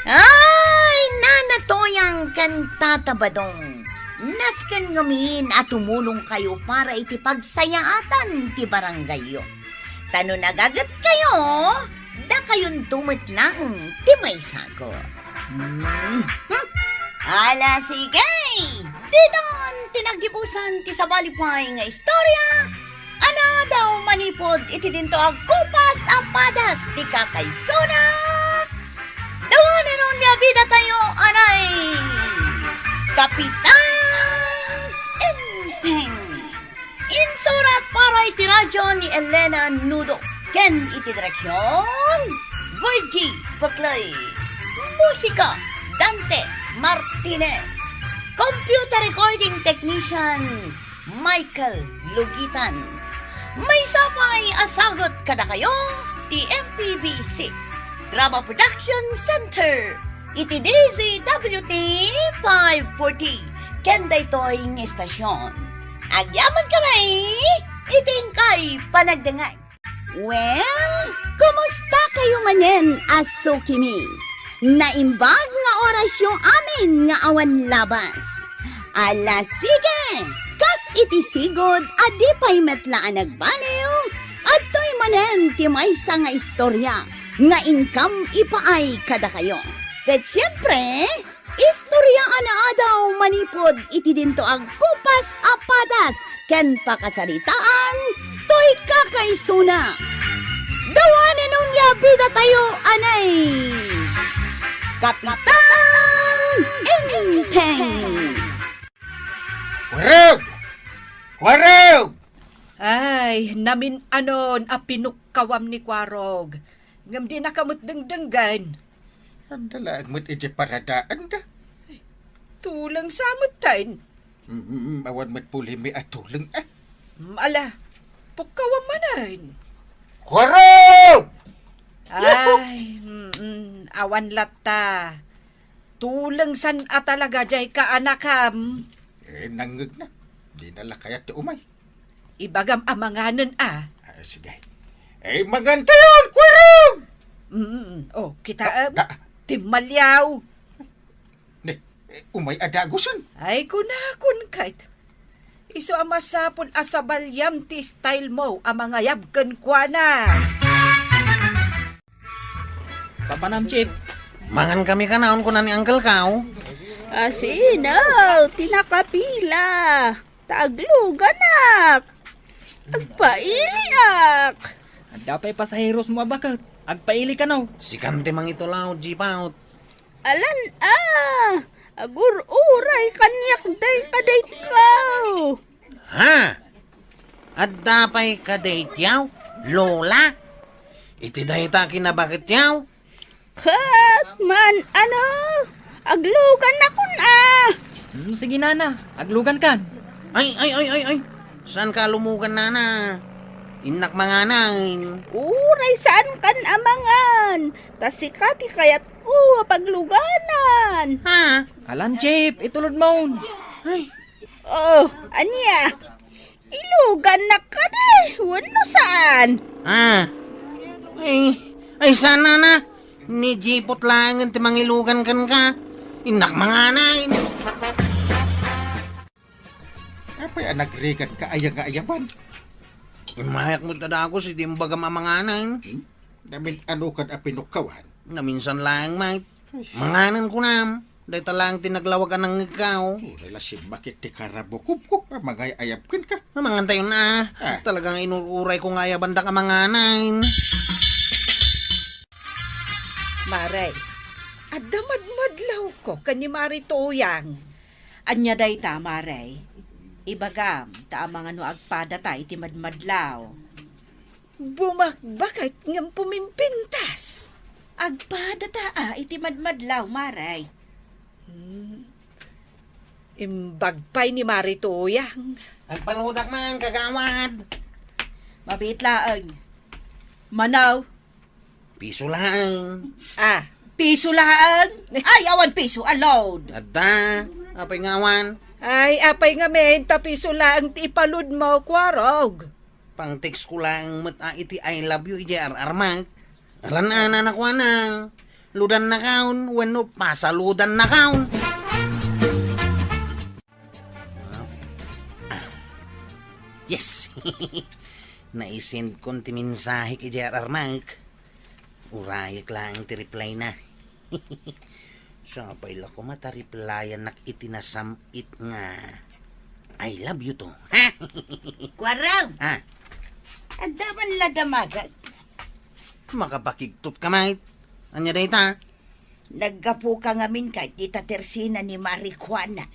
Ay, Nana Toyang ken Tata Badong. Nasken ngamin a tumulongkayo para iti pagsayaatan ti barangayyo. Ta no nagagetkayo, dakayonto met laeng ti maisagor. Hmm. Ala, sige! Ditan ti naggibusan ti sabali pay nga istorya a naadaw manipud iti dinto a kupas a padas ti kakaisuna. The one and only a bidatayo, anay, Kapitan Enteng. Insurat para iti radyo ni Elena Nudo ken iti direksion, Virgie Buclay. Musika, Dante Martinez. Computer recording technician, Michael Lugitan. Maysa pay a sagut kadakayo ti M P B C Drama Production Center iti D Z W T five forty ken daytoy nga estasion. Agyaman kami iti inkay panagdengngeg. Well, kumusta kayo manen a sukimi? Naimbag nga orasyo amin nga awan labas. Ala, sige! Kas iti sigud a di pay met la a nagbaliw, adtoy manen ti maysa nga istorya nga inkam ipaay kadakayo. Ket siempre, istorya a naadaw manipud iti dinto a kupas a padas ken pakasaritaan toy kakaisuna. The one and only a bidatayo, anay, Kapitan Enteng. Kuarog! Kuarog! Ay, namin-anon a pinukkawam ni Kuarog. Ngem dinaka met dengdenggen. Adda laeng met iti paradaanda. Tuleng sa metten. Mm, awan met pulimi a tuleng, eh. Mm, ala, pukkawam manen. Kuarog! Ay, mm, awan latta. Tuleng san a talaga jay kaanakam. Eh, nangngegna. Dina la kayat ti umay. Ibagam a manganen a. Ah, sige. Eh, mangantayon, Kuarog! Mm, oh, kita, ah, eh, da- timmaliaw. Ne, eh, umay a dagusen. Ay, kunakon ket. Isu a masapul a sabaliam ti style mo a mangayab kenkuana. Papanam, Chief. Mangan kami kanaon, kuna ni Uncle Kao. Asino ti nakapila? Ta agluganak. Agpailiak. Adda pay pasaheros mo a baket. Agpaili kano. Sikan ti mangitulaw, Jipaut. Alan a. Agur-uray kaniak day kadaykaw. Ha? Adda pay kadaytayo, Lola? Iti dayta kinabaketyo? Ket man, ano, aglugannakon a. Hmm, sige, nana, aglugankan. Ay, ay, ay, ay, ay. Saanka a lumugan, nana? Innak manganen. Uray saankan a mangan. Ta sika ti kayatko a pagluganan. Ha? Alan, Chief, itulod mo. Ay, Oh, ania? Ilugannak kadi wenno saan? Ah. Ay, ay, saan, nana? Ni Jipot laengen ti mangilugan kenka. Innak manganen. Apay a nagrigat ka aya nga ayaban? Immayak met a dagus idi imbagam a manganen. Hmm? Namin-ano kad a pinukkawan? Naminsan laeng, Mike. Ay. Manganen kunam. Dayta laeng ti naglawag a nangngegkaw. Uray la simmakit ti karabukobko a mangay-ayab kenka. Mangantayon a. Ah. Talagang inur-urayko nga ayabandak a manganen. Mare, adda madmadlawko ken ni Mari Tuyang. Ania dayta, Mare? Ibagam, ta amangan no agpadata iti madmadlaw. Bumakbaket ngem pumimpintas. Agpadata a iti madmadlaw, Mare. Hmm. Imbag pay ni Mari Tuyang. Agpaludak man, kagawad. Mabiit laeng. Manaw. Piso laeng. Ah. Piso laeng? Ay, awan piso a load. Adda. Apay nga awan? Ay, apay ngamin, ta piso laeng ti ipaludmo, Kuarog. Pang-text ko laeng met a iti I love you, idiay ar-armak. Alan a nanakuanang, lodannakon, wenno pasalodannakon. Ah, yes. Naisendkon ti mensahek idiay ar-armak. Urayek laeng ti reply na. Sapay la koma ta replyanak iti nasam-it nga, "I love you too." Kuarog! Ah. Adda man la damagek. Makapakigtot ka, mait. Ania dayta? Naggapuka ngamin ket ita tersina ni Mari Kuanang.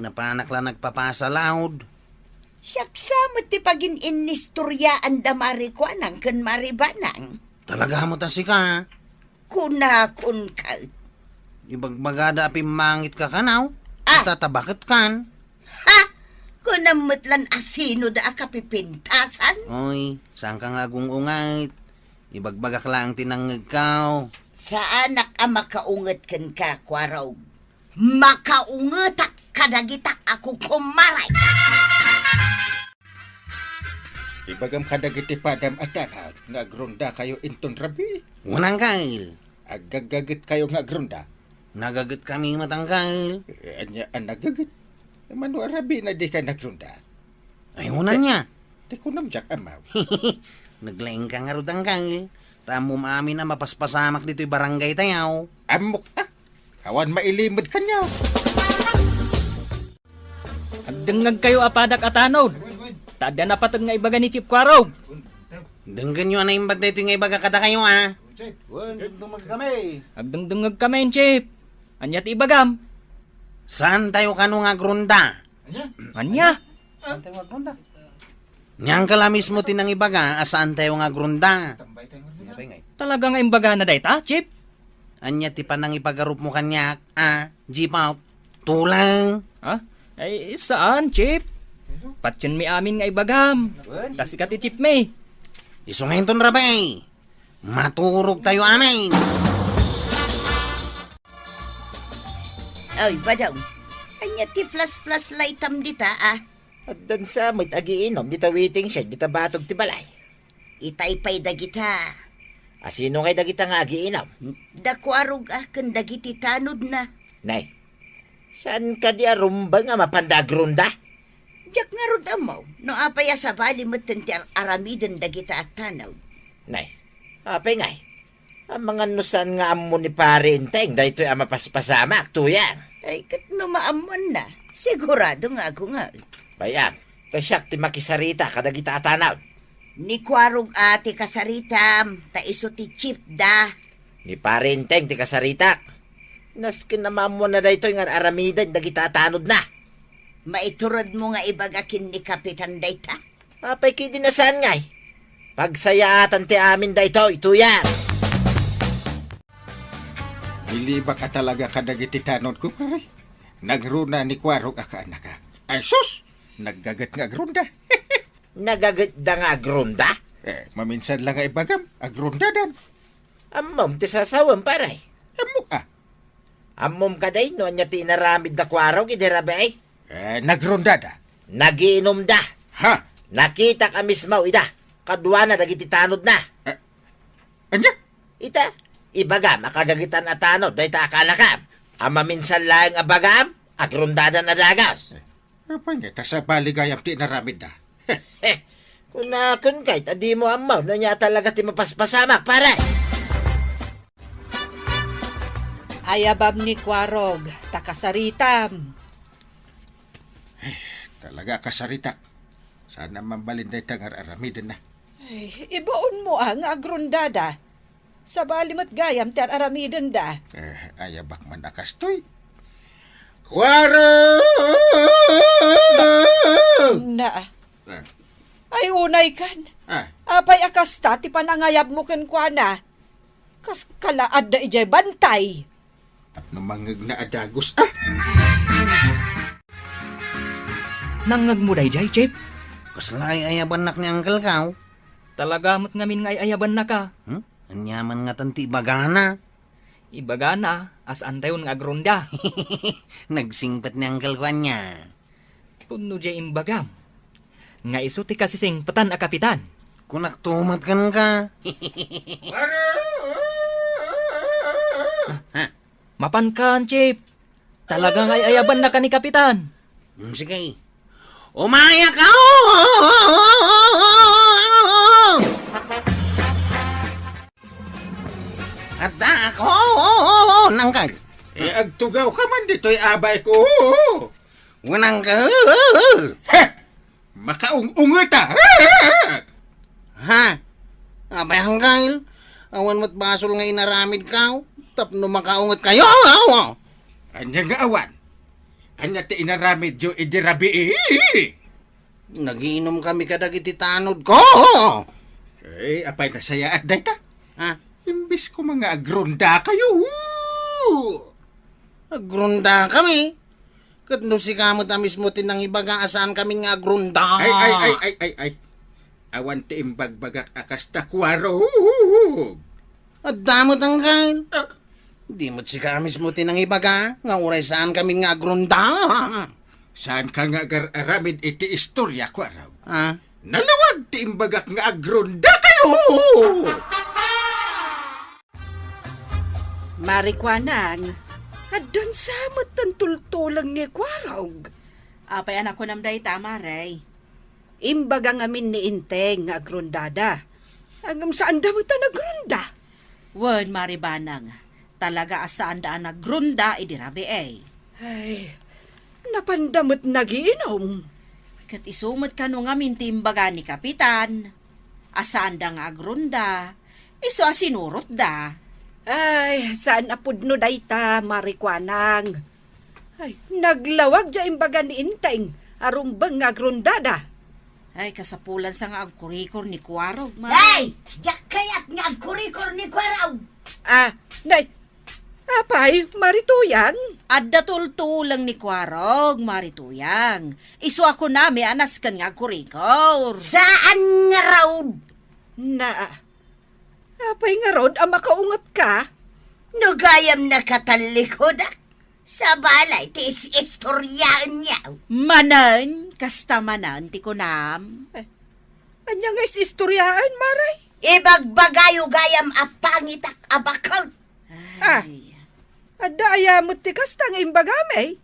Napanak la nagpapasalaod. Siak sa met ti pagin-innistoriaan da Mari Kuanang ken Mari Banang. Talaga met a sika? Kunakon ket. Ibagbagada a pimmangit ka kanaw? Ah! Tatabaket kan? Ha? Kunam met lan a sino da a kapipintasan? Oy, saan ka nga agung-ungayt? Ibagbagak laeng ti nangngegkaw. Saanak a makaunget kenka, Kuarog. Makaungetak kadagita a kukumaray. Ibagam kadagiti padam a tanod nga agrondakayo inton rabii. Wen, Angkel. Aggaggagetkayo nga agronda. Nagaget kami met, Angkel. Eh, ania a nagaget? Mano a rabii na dika nagrunda? Ay, wen, ania? Ti kunam diak, amaw. Naglaing ka ngarud, Angkel. Ta ammom amin a mapaspasamak ditoy barangay tayo. Ammok, ah. Awan mailimed kaniak. Agdengngegkayo a padak a tanod. Ta adda napateg nga ibaga ni Chief Kuarog. Denggenyo a naimbag daytoy nga ibaga kadakayo, a. Wen, dumdumeg kami. Agdengdengngeg kami, Chief. Ania ti ibagam? Saan tayo kano nga agronda? Ania? Ania? Saan tayo nga agronda? Ni Angkel a mismo ti nangibaga a saan tayo nga agronda. Tambay tayo nga agronda. Talaga nga imbagana dayta, Chief? Ania ti panangipagarupmo kaniak, a, Jeep out? Tulang. Ha? Ay, saan, Chief? Patienmi amin nga ibagam. Wen. Ta sika ti Chief mi. Isu nga inton rabii. Maturog tayo amin. Oy, Badong. Ania ti flash-flash lightam dita, a? Addan sa met agiinom dita waiting shed dita batog ti balay. Itay pay dagita. A sino ngay dagita nga agiinom? Da Kuarog a ken dagiti tanodna. Nay, saan kadi a rumbeng a mapanda agronda? Diak ngarud ammo no apay a sabali metten ti ar-aramiden dagita a tanod. Nay, apay ngay? Amangan no saan nga ammo ni Pari Enteng daytoy a mapaspasamak, Tuyang. Ay, ket no maammoanna, sigurado nga agungaen. Bay-am, ta siak ti makisarita kadagita a tanod. Ni Kuarog a ti kasaritam, ta isu ti chief da. Ni Pari Enteng ti kasaritak. Nasken a maammoanna daytoy nga ar-aramiden dagita a tanodna. Maituredmo nga ibaga ken ni Kapitan dayta? Apay ketdi a saan ngay? Pagsayaatan ti amin daytoy, Tuyang. Nilibak a talaga kadagiti tanodko, pare. Nagruna ni Kuarog a kaanakak. Ay, sus! Naggaget nga agronda. Nagagetda nga agronda? Eh, maminsan la nga ibagam, agrondadan. Ammom ti sasawem, pare? Ammok, a. Ammom kadi no ania ti inaramid da Kuarog idi rabii? Eh, nagrondada. Nagiinumda. Ha? Nakitak a mismo ida. Kaduana dagiti tanodna. Eh, ania? Ita, ibagam a kagagetan a tanod dayta a kaanakam. A maminsan laeng a bagam, agrondadan a dagus. Eh, apay nga, ta sabali gayam ti inaramidda. Kunakon kay, ta dimo ammo no ania talaga ti mapaspasamak, pare. Ayabam ni Kuarog, ta kasaritam. Talaga a kasarita. Saan a mambalin dayta nga ar-aramidenna. Ay, ibaonmo a nga agrondada. Sabali met gayam ti ar-aramidenda. Eh, ayabak man a kastoy. Kuarog! Na. Eh. Ay, unay kan. Ah. Apay a kasta ti panangayabmo kenkuana? Kas kalaadda idiay bantay. Tapno mangngegna a dagus, ah! Nangngegmo daydiay, Chief? Kasla ay ayabannak ni Uncle Kao? Talaga met ngamin nga ay-ayabannaka. Hmm? Ania man ngatan ti ibagana? Ibagana, a saantayon nga agronda. Nagsingpet ni Uncle Kao ania. Pudno diay imbagam nga isu ti kasisingpetan a kapitan. Kunakto met kenka. Ha? Mapankan, Chief. Talaga nga ay-ayabannaka ni Kapitan. Hmm, sige. Umayaka! Adda ako, Uncle. Eh, agtugaw ka man ditoy, abay ko. Wen, Uncle. Heh! Makaung-ungeta! Ha? Apay, Uncle? Awan met basol nga inaramidko tapno makaunget kayo? Ania nga awan? Ania ti inaramidyo idi rabii? Nagiinomkami kadagiti tanodko. Eh, apay nasayaat dayta? Ha? Imbes koma nga agrondakayo. Agrondakami? Ket no sika met a mismo ti nangibaga a saankami nga agrondada. Ay, ay, ay, ay, ay, ay. Awan ti imbagbagak a kasta, Kuarog. Adda met, Uncle. Ah. Di met sika a mismo ti nangibaga nga uray saankami nga agrondada. Saanka nga agar-aramid iti istorya, Kuarog. Ah? Nalawag ti imbagak nga agrondakayo! Mari Kuanang, addan sa met tan tultuleng ni Kuarog. Apay a nakunam dayta, Mare? Imbaga ngamin ni Inteng nga agrondada. Ngem saanda met a nagronda. Wen, Mari Banang, talaga a saanda a nagronda idi rabii. Ay, napanda met nagiinom. Ket isu met kano ngamin ti imbaga ni Kapitan a saanda nga agronda, isu a sinurotda. Ay, saan a pudno dayta, Mari Kuanang. Ay, naglawag diay imbaga ni Inteng a rumbeng nga agrondada. Ay, kasapulan sa nga agkurikor ni Kuarog, Mari. Ay, diak kayat nga agkurikor ni Kuarog. Ah, nay, apay, Mari Tuyang? Adda tultuleng ni Kuarog, Mari Tuyang. Isu a kunami a nasken nga agkurikor. Saan ngarud? Na, apay ngarud a makaungetka? No gayam nakatallikud, ah. Sabali ti is-istoryaenyo. Manen, kasta manen ti kunam. Eh, ania nga is-istoryaen, Mare? Ibagbagayo gayam a pangitak a baket. Ah, ay. Adda aya met ti kasta nga imbagami?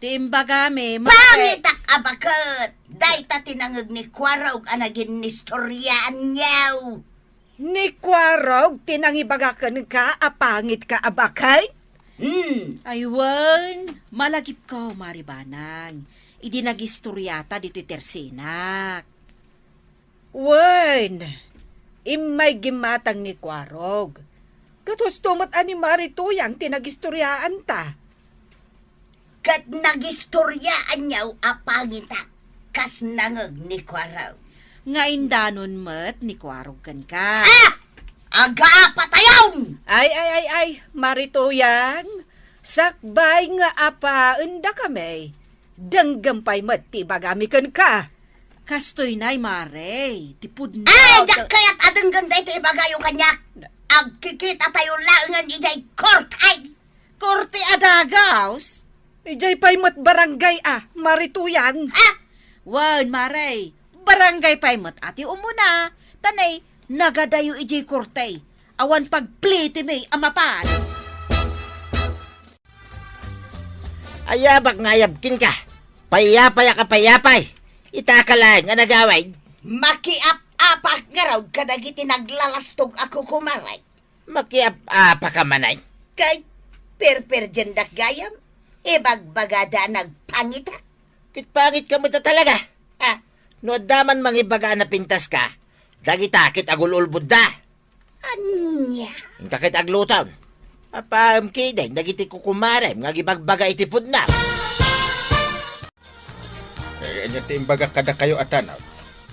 Ti imbagami, Mare. Pangitak a baket! Dayta ti nangeg ni Kuarog a naginnistoryaenyo. Ni Kuarog ti nangibaga kenka a pangitka a baket? Hmm. Ay, wen, malagipko, Mari Banang, idi nagistoryata ditoy tersinak. Wen, immay gimmatang ni Kuarog. Ket husto met a ni Mari Tuyang ti nagistoryaanta. Ket nagistoryaanyo a pangitak kas nangeg ni Kuarog. Nga indanon met ni Kuarog kenka. Ah! Agapatayon! Ay, ay, ay, ay, Mari Tuyang, sakbay nga apaendakami, denggem pay met ti ibagami kenka. Kastoy nay, Mare, ti pudno. Ay, diak kayat a denggem daytoy ibagayo kaniak. Agkikitatayo laengen idiay korte. Korte a dagus? Idiay pay met barangay a, Mari Tuyang. Ah! Wen, Mare, barangay pay met a ti umuna. Ta nay, nagadayo idiay korte. Awan pagplitimi a mapan. Ayabak nga ayab kenka. Payapayak a payapay. Itaka laeng a nagawid. Makiap-apak ngarud kadagiti naglalastog a kukumarek. Makiap-apaka manen? Kay, Perperdiendak gayam, ibagbagada a nagpangita. Ket pangitka met a talaga. Ah, no adda man mangibaga a napintaska, dagita ket agul-ulbodda. Ania? Inka ket aglutom. Apaem kiden dagiti kukumarem nga agibagbaga iti pudno. Eh, ania ti imbagak kadakayo a tanaw?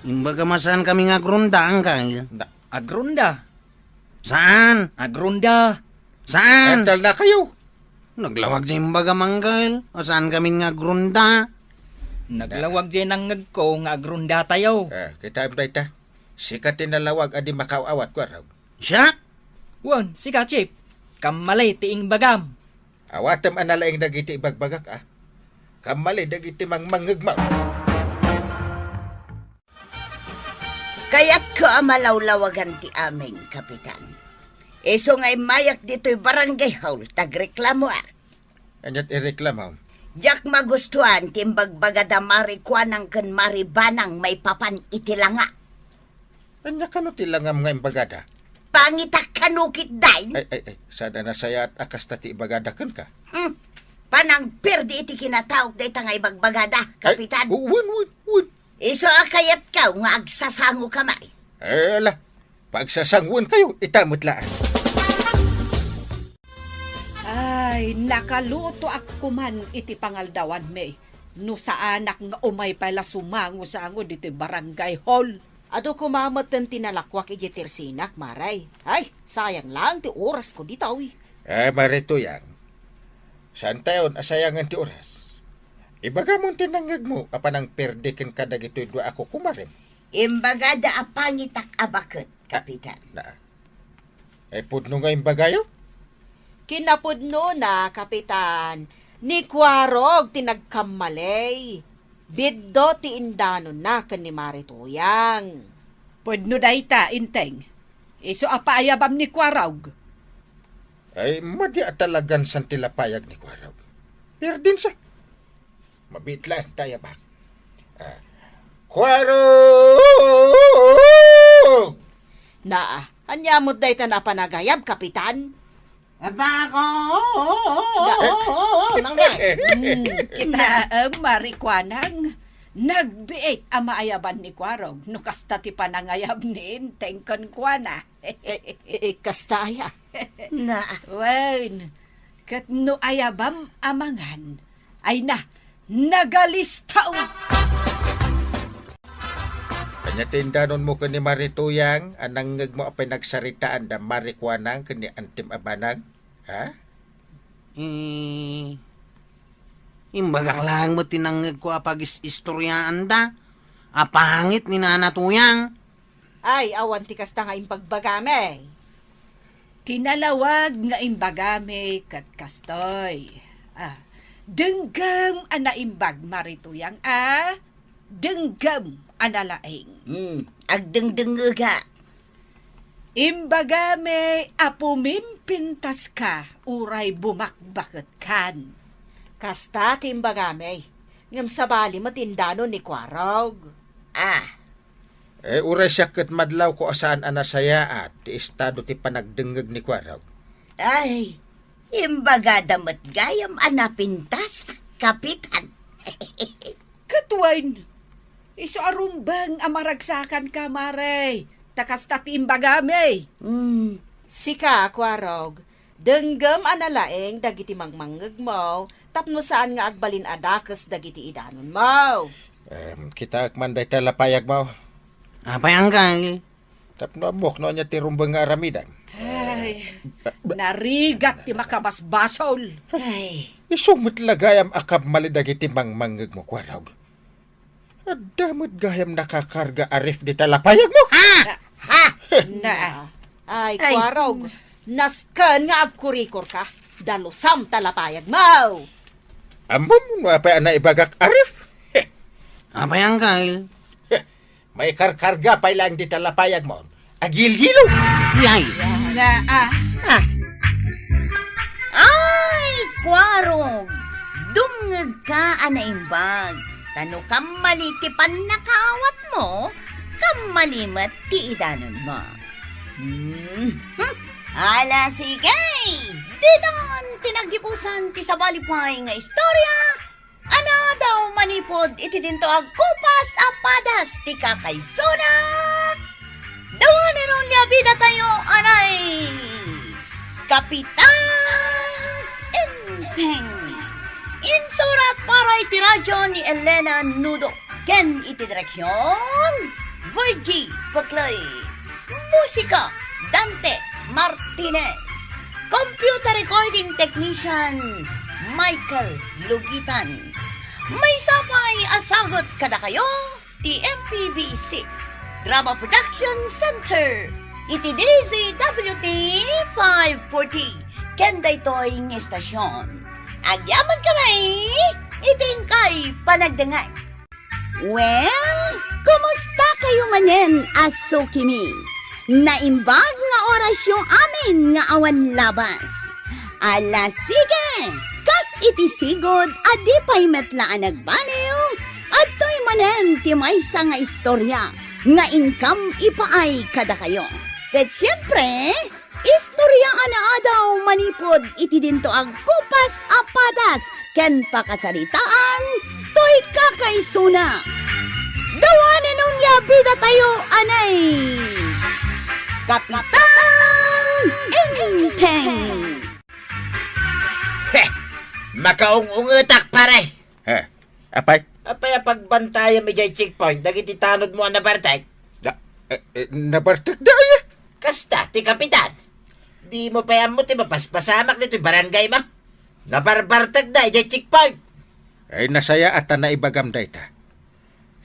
Imbagam a saankami nga agrunda, Angkal. Na- Agrunda? Saan? Agrunda? Saan? Adalnakayo. Naglawag diay imbagam, Angkal, a saankami nga agrunda. Naglawag diay nangngegko nga agrundatayo. Eh, kitaem dayta. Sika ti nalawag a di makaaw-awat, Kuarog. Siak? Wen, sika, Chief. Kammali ti imbagam. Awatem a nalaing dagiti ibagbagak, a. Kammali dagiti mangmangngegmo. Kayatko a malawlawagan ti amin, Kapitan. Isu nga immayak ditoy barangay hall, tagreklamoak. Aniat ireklamam? Diak magustuan ti imbagbagada Mari Kuanang ken Mari Banang maipapan iti langa. Ania kano ti langam nga imbagada? Pangitak kano ketdin? Ay, ay, ay, saan a nasayaat a kasta ti ibagada kenka? Hmm. Panangperdi iti kinataok dayta nga ibagbagada, Ay, Kapitan. Wen, wen, wen. Isu a kayatko nga agsasangoka, Mari. Eh, ala, pagsasangoenkayo, ita met laeng. Ay, nakalutoak koman iti pangaldawanmi. No saanak nga umay pay la sumango-sango ditoy barangay hall. Adu koma metten ti nalakuak idiay tersinak, Mari. Ay, sayang laeng ti orasko ditoy. Eh, Mari Tuyang, saantayon a sayangen ti oras. Ibagamon ti nangngegmo a panangperdi kenka dagitoy dua a kukumarem. Imbagada a pangitak a baket, Kapitan. Na, Ay, pudno nga imbagayo? Kinapudnona, Kapitan, ni Kuarog ti nagkammaley. Biddo ti indanonna ken ni Mari Tuyang. Pudno dayta, Inteng. Isu a paayabam ni Kuarog. Ay, madi a talagan san ti lapayag ni Kuarog. Pirdinsa. Mabiit laeng ti ayabak. Ah, Kuarog! Naa, ania met dayta a panagayab, Kapitan? Adda ko! Nanggay. Hmm, kitaem, Mari Kuanang. Nagbiit a maayaban ni Kuarog no kasta ti panangayab ni Inteng kenkuana. Eh, eh, eh, kasta aya? Na. Wen, ket no ayabam a mangan, ay na, nagalistaw. Ania ti indanonmo ken ni Mari Tuyang a nangngegmo a pinagsaritaan da Mari Kuanang ken ni Antim a Banang? Ha? Eh, imbagak laeng met ti nangngegko a pagis-istoryaanda a pangit ni Nana Tuyang. Ay, awan ti kasta nga imbagbagami. Ti nalawag nga imbagami ket kastoy. Ah, denggem a naimbag, Mari Tuyang, a? Denggem a nalaing. Hmm, agdengdengngega. Imbagami a pumimpintaska uray bumakbaketkan. Kasta ti imbagami, ngem sabali met indanon ni Kuarog. Ah, Eh, uray siak ket madlawko a saan a nasayaat ti estado ti panagdengngeg ni Kuarog. Ay, imbagada met gayam a napintas, Kapitan. Ket wen, isu a rumbeng a maragsakanka, Mari, ta kasta ti imbagami. Hmm. Sika, Kuarog, denggem a nalaing dagiti mangmangngegmo tapno saan nga agbalin a dakes dagiti idanonmo. Em, kitaek man dayta lapayagmo. Apay, Angkal? Tapno ammok no ania ti rumbeng nga aramidem. Ay, narigat ti makabasbasol. Ay. Isu met la gayam a kammali dagiti mangmangngegmo, Kuarog. Adda met gayam nakakarga a ref dita lapayagmo. Ha? Ha? Na. Ay, Ay. Kuarog, nasken nga agkurikorka. Dalusam ta lapayagmo. Ammom no apay a naibagak a ref? Apay, Angkal? Maikarkarga pay laeng dita lapayagmo. Agilgilo! Yay! Na, ah. Ah. Ay, Kuarog! Dumngegka a naimbag. Ta no kammali ti pannakaawatmo, kammali met ti idanonmo. Hmm. Hmm. Ala, sige! Ditan ti naggipusan ti sabali pay nga istorya, a naadaw manipud iti dinto a kupas a padas ti kakaisuna. The one and only a bidatayo, anay, Kapitan Enteng. Insurat para iti radyo ni Elena Nudo ken iti direksion, Virgie Peclay. Musika, Dante Martinez. Computer recording technician, Michael Lugitan. Maysa pay a sagut kadakayo ti M P B C Drama Production Center iti D Z W T five forty ken daytoy nga estasion. Agyaman kami iti inkay panagdengngeg. Well, kumusta kayo manen a sukimi? Naimbag nga orasyo amin nga awan labas. Ala, sige! Kas iti sigud a di pay met la a nagbaliw, adtoy manen ti maysa nga istorya nga inkam ipaay kadakayo. Ket siempre, istorya a naadaw manipud iti dinto a kupas a padas ken pakasaritaan toy kakaisuna. The one and only a bidatayo, anay, Kapitan Enteng. He! Makaung-ungetak, pare! He, apay? Apay a pagbantayam idiay checkpoint dagiti tanodmo a nabartek? Da, eh, eh, nabartek da, aya? Kasta, ti kapitan. Dimo pay ammo ti mapaspasamak ditoy barangaymo. Nabarbartek da idiay checkpoint. Ay, nasayaat a naibagam dayta.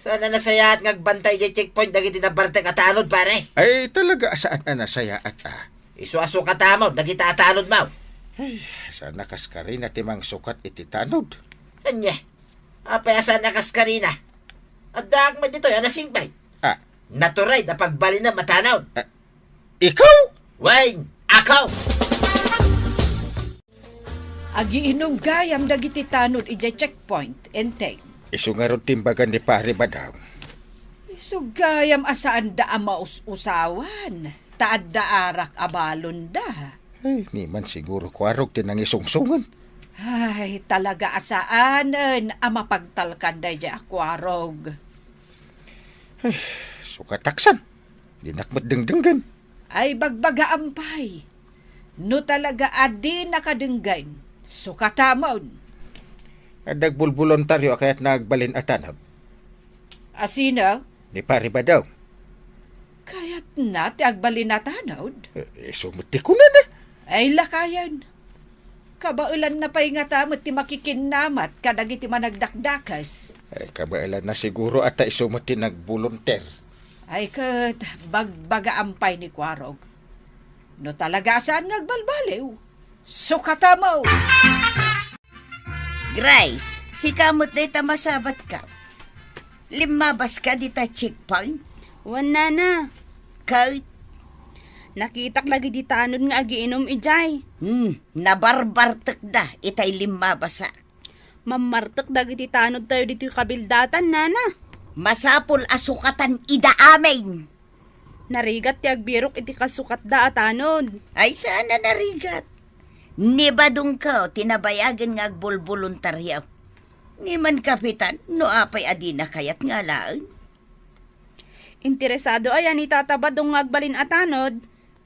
Saan a nasayaat nga agbantay idiay checkpoint dagiti nabartek a tanod, pare? Ay, talaga a saan a nasayaat, ah. Isu a sukatamon dagita a tanodmo. Ay, saan a kaskarina ti mangsukat iti tanod? Ania? Apay a saan a kaskarina? Addaak met ditoy a nasingpet. Ah. Naturay da pagbalinem a tanod. Ah, ikaw? Wen, ako! Agiinum gayam dagiti tanod idiay checkpoint, Enteng. Isu ngarud ti imbaga ni Pari Badong. Isu gayam a saanda a maus-usawan, ta adda arak a balonda. Ay, ni man siguro kuarog ti nangisungsungen. Ay, talaga a saanen a mapagtalkan daydiay a kuarog. Ay, sukataksan. Dinak met dengdenggen. Ay, bagbagaam pay. No talaga a dinaka denggen, sukatamon. Adda agbulboluntario a kayatna agbalin a tanod. A sino? Ni Pari Badong. Kayatna ti agbalin a tanod? Eh, isu met ti kunana. Ay, lakayen. Kabaelanna pay ngata met ti makikinnamat kadagiti managdakdakes. Ay, kabaelanna siguro a ta isu met ti nagbolunter. Ay, ket bagbagaam pay ni Kuarog. No talaga a saan nga agbalbaliw, sukatamon! Grace, sika met dayta masabatka. Limmabaska dita checkpoint? Wen, nana. Ket? Nakitak dagiti tanod nga agiinum idiay. Hmm, nabarbartekda itay limmabasak. Mammartek dagiti tanodtayo ditoy kabildatan, nana. Masapul a sukatan ida amin. Narigat ti agbirok iti kasukatda a tanod. Ay, saan a narigat. Ni Badongko ti nabayagen nga agbolboluntaryo. Ni man kapitan, no apay a dina kayat nga alaen. Interesado aya ni Tata Badong nga agbalin a tanod?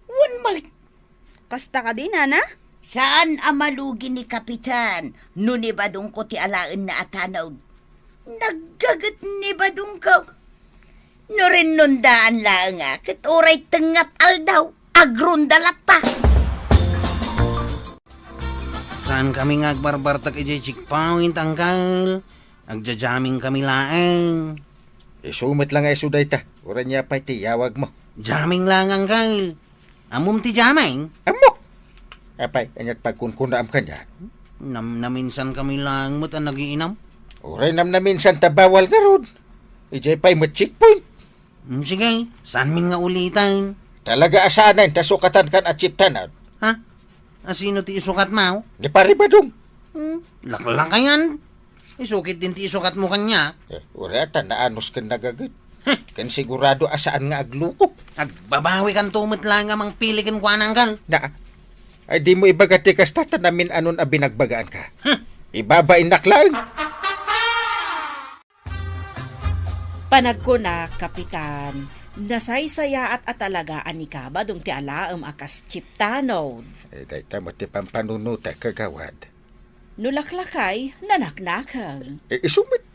Wen met. Kasta kadi, nana? Saan a malugi ni kapitan no ni Badongko ti alaenna a tanod. Naggaget ni Badongko. No rinnondaan laeng a ket uray tengnga aldaw, agronda latta. Saan kami nga agbarbartek idiay checkpoint, Angkel. Agja-jamming kami laeng. Isu met la nga isu dayta. Uray nia pay ti yawagmo. Jamming laeng, Angkel. Ammom ti jamming? Ammok. Apay, aniat pagkunkunaam kaniak? Namnaminsan kami laeng met a nagiinam. Uray namnaminsan ta bawal ngarud. Idiay pay met checkpoint. Hmm, sige, saanmin nga uliten? Talaga a saanen ta sukatan kan a checkpoint. Ha? Asino ti isukatmo? Ni Pari Badong. Hmm, laklakayan. Isu ketdin ti isukatmo kaniak. Eh, uray ta naanus ken nagaget. Heh, Ken sigurado a saan nga agluko. Agbabawikanto met laeng a mangpili kenkuana, anggal. Na, ay, dimo ibaga ti kasta ta namin-anon a binagbagaanka. Huh? Ibabainnak laeng. Panagkunak, Kapitan, nasaysayaat a talaga a ni Kabadong ti alaem a kas chieftainod. Eh, dayta met ti pampanunotak, kagawad. No laklakay, nanaknakeng. Eh, isu met.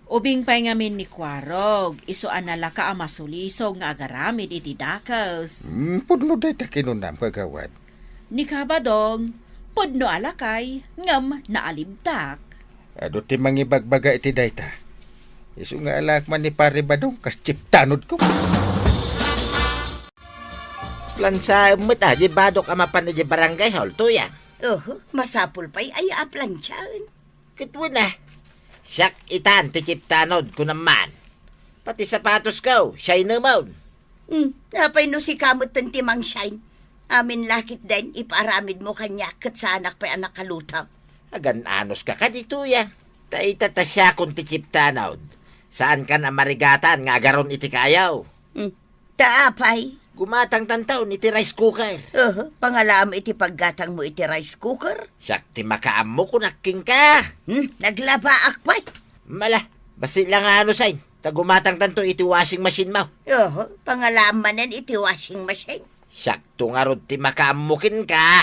Ubing pay ngamin ni Kuarog, isu a nalaka a masulisog nga agaramid iti dakes. Hmm, pudno dayta kinunam, kagawad. Ni Kabadong, pudno a lakay, ngem naalibtak. Adu ti mangibagbaga iti dayta. Isu nga alaek man ni Pare Badong, kas chieftainodko. Plansaem met a di badok a mapan iti barangay hall, Tuyang. Oho, masapul pay aya a plansaen. Ket wen a, siak itan ti chieftainod, kunam man. Pati sapatosko, shine-emon. Hmm, apay no sika metten ti mang-shine? Amin la ketdin, ipaaramidmo kaniak ket saanak pay a nakalutak. Agan-anoska kadi, Tuyang? Ta ita ta siakon ti chieftainod. Saankan a marigatan nga agaron iti kayo. Hmm, ta apay? Gumatangtanto iti rice cooker. Oho, pangalaam iti paggatangmo iti rice cooker? Siak ti makaammo, kunak kenka. Hmm, naglabaak pay. Mala, bassit la nga anusen, ta gumatangtanto iti washing machine mo. Oho, pangalaam manen iti washing machine. Siakto ngarud ti makaammo kenka.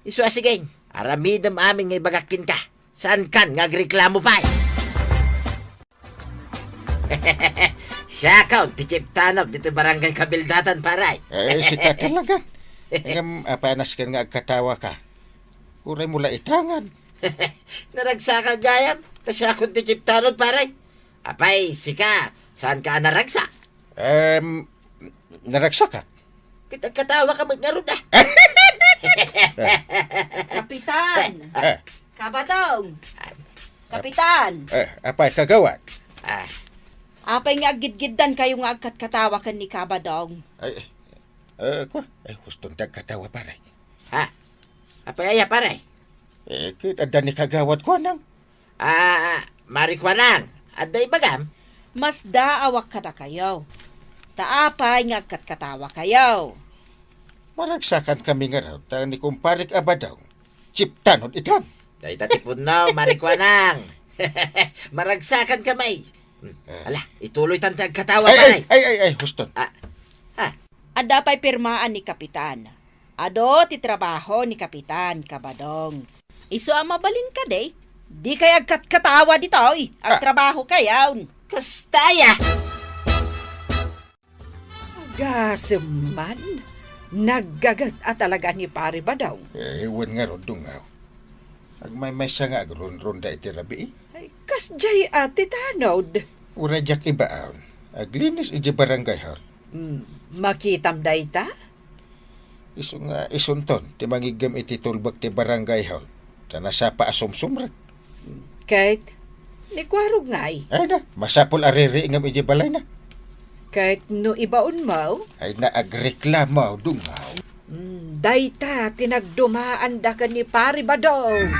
Isu a sige, aramidem amin nga ibagak kenka. Saankan nga agreklamo pay. Siakon ti chieftainod ditoy barangay Kabildatan, pare. Eh, sika talaga. Ngem, apay a nasken nga agkatawaka? Uray mo la itangan. Naragsakan gayam, ta siakon ti chieftainod, pare. Apay, sika, saanka a naragsak? Em, naragsakak. Ket agkatawaka met ngarud, a. Kapitan! Eh. Kabadong! Kapitan! Eh, apay, kagawad? Ah. Apay nga aggidgiddankayo nga agkatkatawa ken ni Kabadong? Ay, eh, kua, ay, huston ti agkatawa, pare. Ha? Apay aya, pare? Eh, ket adda ni kagawad Kuanang. Ah, Mari Kuanang, adda ibagam? Masdaawak kadakayo. Ta apay nga agkatkatawakayo? Maragsakan kami ngarud ta ni kumparek a Badong, chieftainod itan. Dayta ti pudno, Mari Kuanang. Maragsakan kami. Hmm, eh. Ala, ituloytan ti agkatawa, Ay, ay, pare. Ay, ay, ay, huston. Ah, ah. Adda pay pirmaan ni Kapitan. Adu ti trabaho ni Kapitan, Kabadong. Isu a mabalin kadi, dikay agkatkatawa ditoy. Ah. Agtrabahokayon. Kasta aya. Agasem man, naggaget a talaga ni Pare Badong. Eh, wen ngarud, Dungaw. Agmaymaysa nga agrunrunda iti rabii. Ay, kasdiay a ti tanod. Uray diak ibaon. Aglinis iti barangay hall. Hmm, makitam dayta? Isu nga isunton ti mangiggem iti tulbek ti barangay hall, ta nasapa a sumsumrek. Ket ni Kuarog ngay? Ay na, masapul a ririingem iti balayna. Ket no ibaonmo? Ay na, agreklamo, Dungaw. Hmm, dayta ti nagdumaanda ken ni Pari Badong.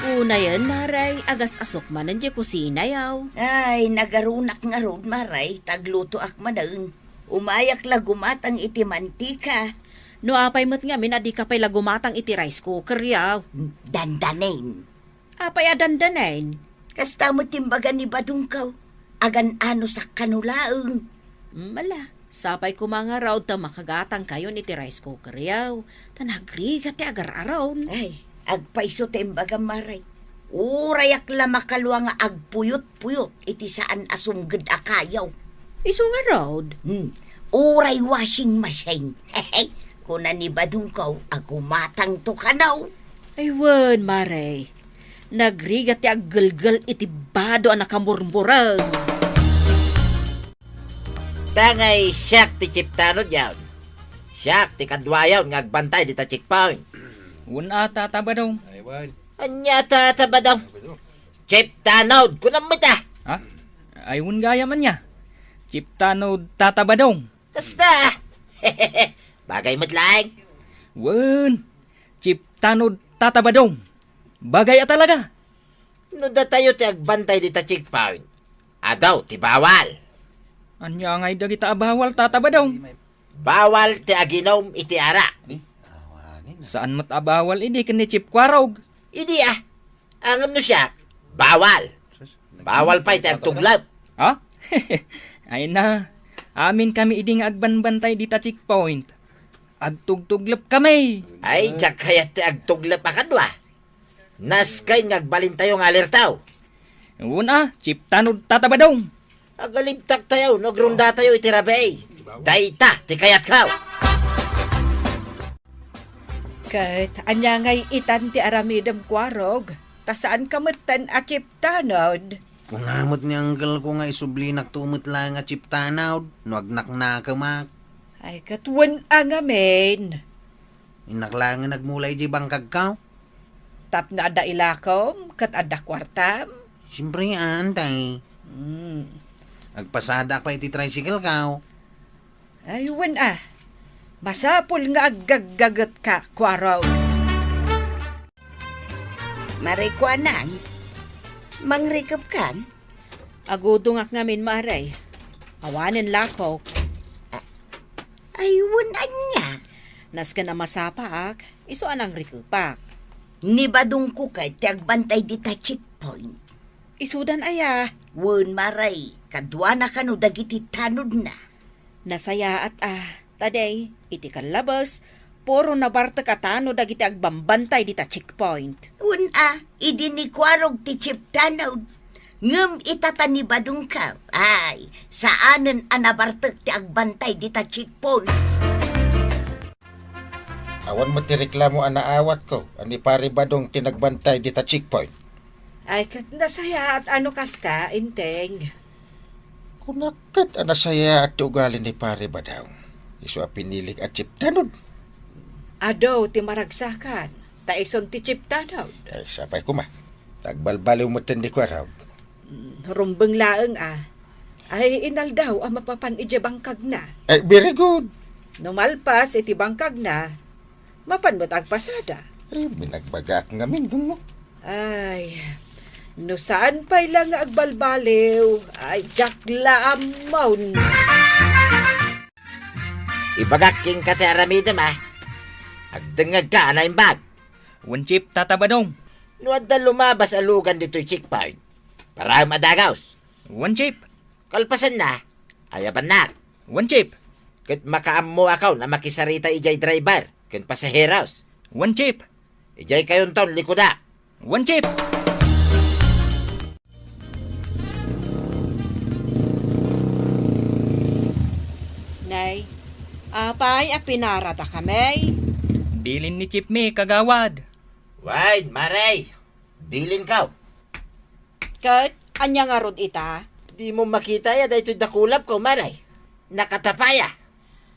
Unayen, Maray, agas-asok manen diay kusinayo. Ay, nagarunak ngarud, Maray, ta aglutoak manen. Umayak la gumatang iti mantika. No apay met ngamin a dika pay la gumatang iti rice cooker, yaw? Dandanen. Apay a dandanen? Kasta met ti imbaga ni Badongko, agan-anosak kano laeng. Mm, ala, sapay koma ngarud ta makagatangkayon iti rice cooker, yaw. Ta nagrigat ti agar-aron. Ay, agpayso ti imbagam, Maray. Urayak la makalua nga agpuyot-puyot iti saan a sumged a kayo. Isu ngarud? Hmm. Uray washing machine. Kuna ni Badongko a gumatangto kano. Ay wen, Maray. Nagrigat ti aggelgel iti bado a nakamurmureng. Tangay siak ti chieftainod yaon. Siak ti kaduayon nga agbantay dita checkpoint. Wen a, Tata Badong. Ay, wen. Ania, Tata Badong? Chieftainod, kunam met a. Ha? Ay, wen gayam ania. Chieftainod, Tata Badong. Kasta. Bagay met laeng. Wen, chieftainod, Tata Badong. Bagay a talaga. No datayo ti agbantay dita checkpoint, Adu ti bawal. Ania ngay dagita a bawal, Tata Badong? Bawal ti aginum iti arak. Saan met a bawal idi ken ni Chief Kuarog? Idi a. Ngem no siak, bawal. Bawal pay ti agtuglep. Ha? Ay na, amin kami idi nga agbanbantay dita checkpoint. Agtugtuglep kami. Ay, diak kayat ti agtuglep a kadua. Naskay nga agbalintayo nga alerta. Wen a, Chief Tanod, Tata Badong. Agalibtaktayo no agrundatayo iti rabii. Dayta ti kayatko. Ket ania ngay itan ti aramidem, Kuarog? Ta saanka metten a Chief Tanod. Kuna met ni uncle ko nga isublinak to met laeng a Chief Tanod no agnaknakemak. Ay, ket wen a ngamin. Innak laengen agmula idiay bangkagko. Tapno adda ilakom ket adda kuartam? Siyempre, antay. Hmm. Agpasadaak pay iti tricycle ko. Ay, wen a. Masapul nga aggaggagetka, Kuarog. Mare Kuanang, mangrikepkan? Agudongak ngamin, Mare. Awanen lakok. A-, ay, wen ania? Nasken a masapaak, isu a nangrikepak. Ni Badongko ket ti agbantay dita checkpoint. Isudan aya? Wen, Mare, kaduana kano dagiti tanodna. Nasayaat a, ta day, iti kallabes, puro nabartek a tanod dagiti agbambantay dita checkpoint. Wen a, idi ni Kuarog ti Chief Tanod. Ngem ita ta ni Badongko, ay, saanen a nabartek ti agbantay dita checkpoint. Awan met ti reklamo a naawatko a ni Pare Badong ti nagbantay dita checkpoint. Ay, ket nasayaat a no kasta, Enteng. Kunak ket a nasayaat ti ugali ni Pare Badong. Isu a pinilik a Chief Tanod. Adu ti maragsakan, ta isun ti Chief Tanod. Ay, sapay koma. Ta agbalbaliw metten ni Kuarog. Mm, rumbeng laeng a. Ay, inaldaw a mapapan idiay bangkagna. Ay, very good. No malpas iti bangkagna, mapan met agpasada. Ay, binagbagaak ngamin, Gunmo. Ay, no saan pay la nga agbalbaliw, ay, diak la ammon. Ibagak kenka ti aramidem, a. Agdengngegka a naimbag. Wen, Chief, Tata Badong. No adda lumabas a lugan ditoy checkpoint, paraem a dagus. Wen, Chief. Kalpasanna, ayabannak. Wen, Chief. Ket makaammoakon a makisarita idiay driver ken pasaheros. Wen, Chief. Idiay kayonton likuda. Wen, Chief. Nay, apay a pinarada kami? Bilin ni Chief mi, kagawad. Wen, Mare. Bilinko. Ket ania ngarud ita? Dimo makita aya daytoy dakulapko, Mare? Nakatapaya.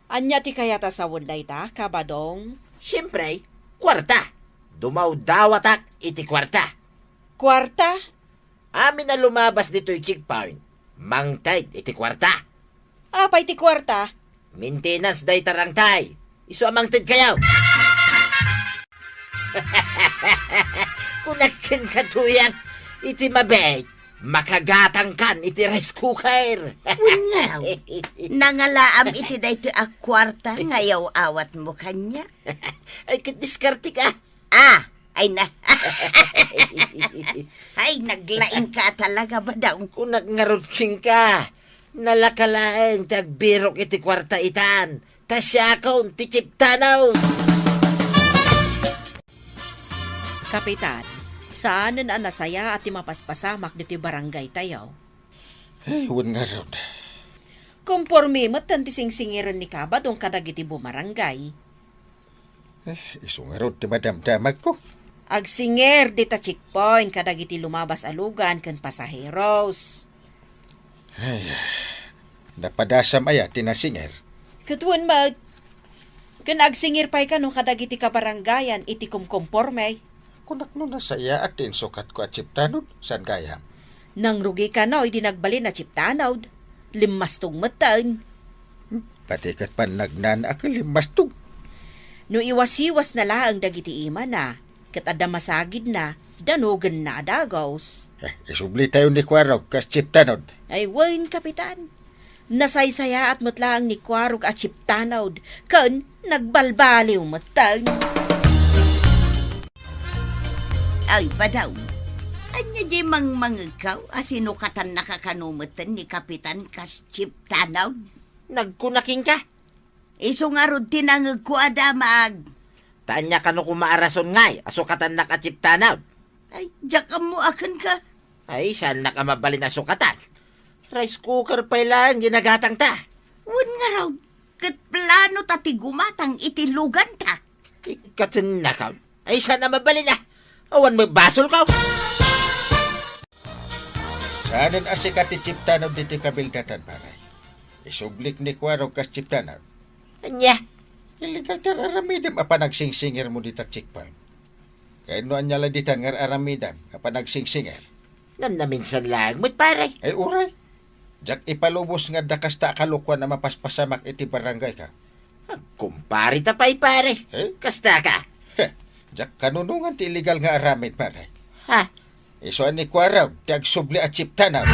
Ania ti kayat a sawen dayta, Kabadong? Siempre, kuarta. Dumawdawatak iti kuarta. Kuarta? Amin a lumabas ditoy checkpoint, mangted iti kuarta. Apay ti kuarta? Maintenance dayta rangtay. Isu a mangtedkayo. Kunak kenka, Tuyang, iti mabiit, makagatangkan iti rice cooker. Wenno, nangalaam iti daytoy a kuarta nga ayaw-awatmo kaniak. Ay, ket diskartek a. Ah, ay na. Ay, naglaingka talaga, Badong. Kunak ngarud kenka, nalaka laeng ti agbirok iti kuarta itan, ta siakon ti Chief Tanod. Kapitan, saanen a nasayaat ti mapaspasamak ditoy barangaytayo. Ay, wen ngarud. Komporme metten ti singsingiren ni Kabadong kadagiti bumarangay. Eh, isu ngarud ti madamdamagko. Agsingir dita checkpoint kadagiti lumabas a lugan ken pasaheros. Ay, napadasam aya ti nasingir? Ket wen met, ken agsingir pay kano kadagiti kabarangayan iti kumkomporme. Kunak no nasayaat ti insukatko a Chief Tanod, saan gayam? Nangrugi kano idi nagbalin a Chief Tanod. Limmastog metten. Pati ket pannagnanak a limmastog. No iwasiwasna laeng dagiti imana, Ket adda masagidna, danogenna a dagus. Eh, isublitayo ni Kuarog kas Chief Tanod. Ay wen, Kapitan. Nasaysayaat met laeng ni Kuarog a Chief Tanod, ken nagbalbaliw metten. Ay, Badaw. Ania diay mangmangegkaw a sinukatannaka kano metten ni Kapitan kas Chief Tanod? Nagkuna kenka? Isu ngarud ti nangegko a damag. Ta ania kano koma a rason ngay a sukatannak a Chief Tanod? Ay, diak ammo a kenka. Ay, saannak a mabalin a sukatan. Rice cooker pay laeng ginagatangta. Wen ngarud, ket plano ta ti gumatang iti luganta. Ikatennakaw. Ay, saan a mabalin a? Awan met basolkaw. Saanen a sika ti Chief Tanod ditoy kabildatan, pare. Isublik ni Kuarog kas Chief Tanod. Ania? Illegal ti ar-aramidem a panagsingsingermo dita checkpoint. Ken no ania la ditan nga ar-aramidem a panagsingsinger? Namnaminsan laeng met, pare. Ay, uray. Diak ipalubos nga adda kasta a kalokoan a mapaspasamak iti barangayka. Agkumpare ta pay, pare. Eh? Kasta ka. Heh, diak kanunongan ti illegal nga aramid, pare. Ha? Isu a ni Kuarog ti agsubli a Chief Tanod.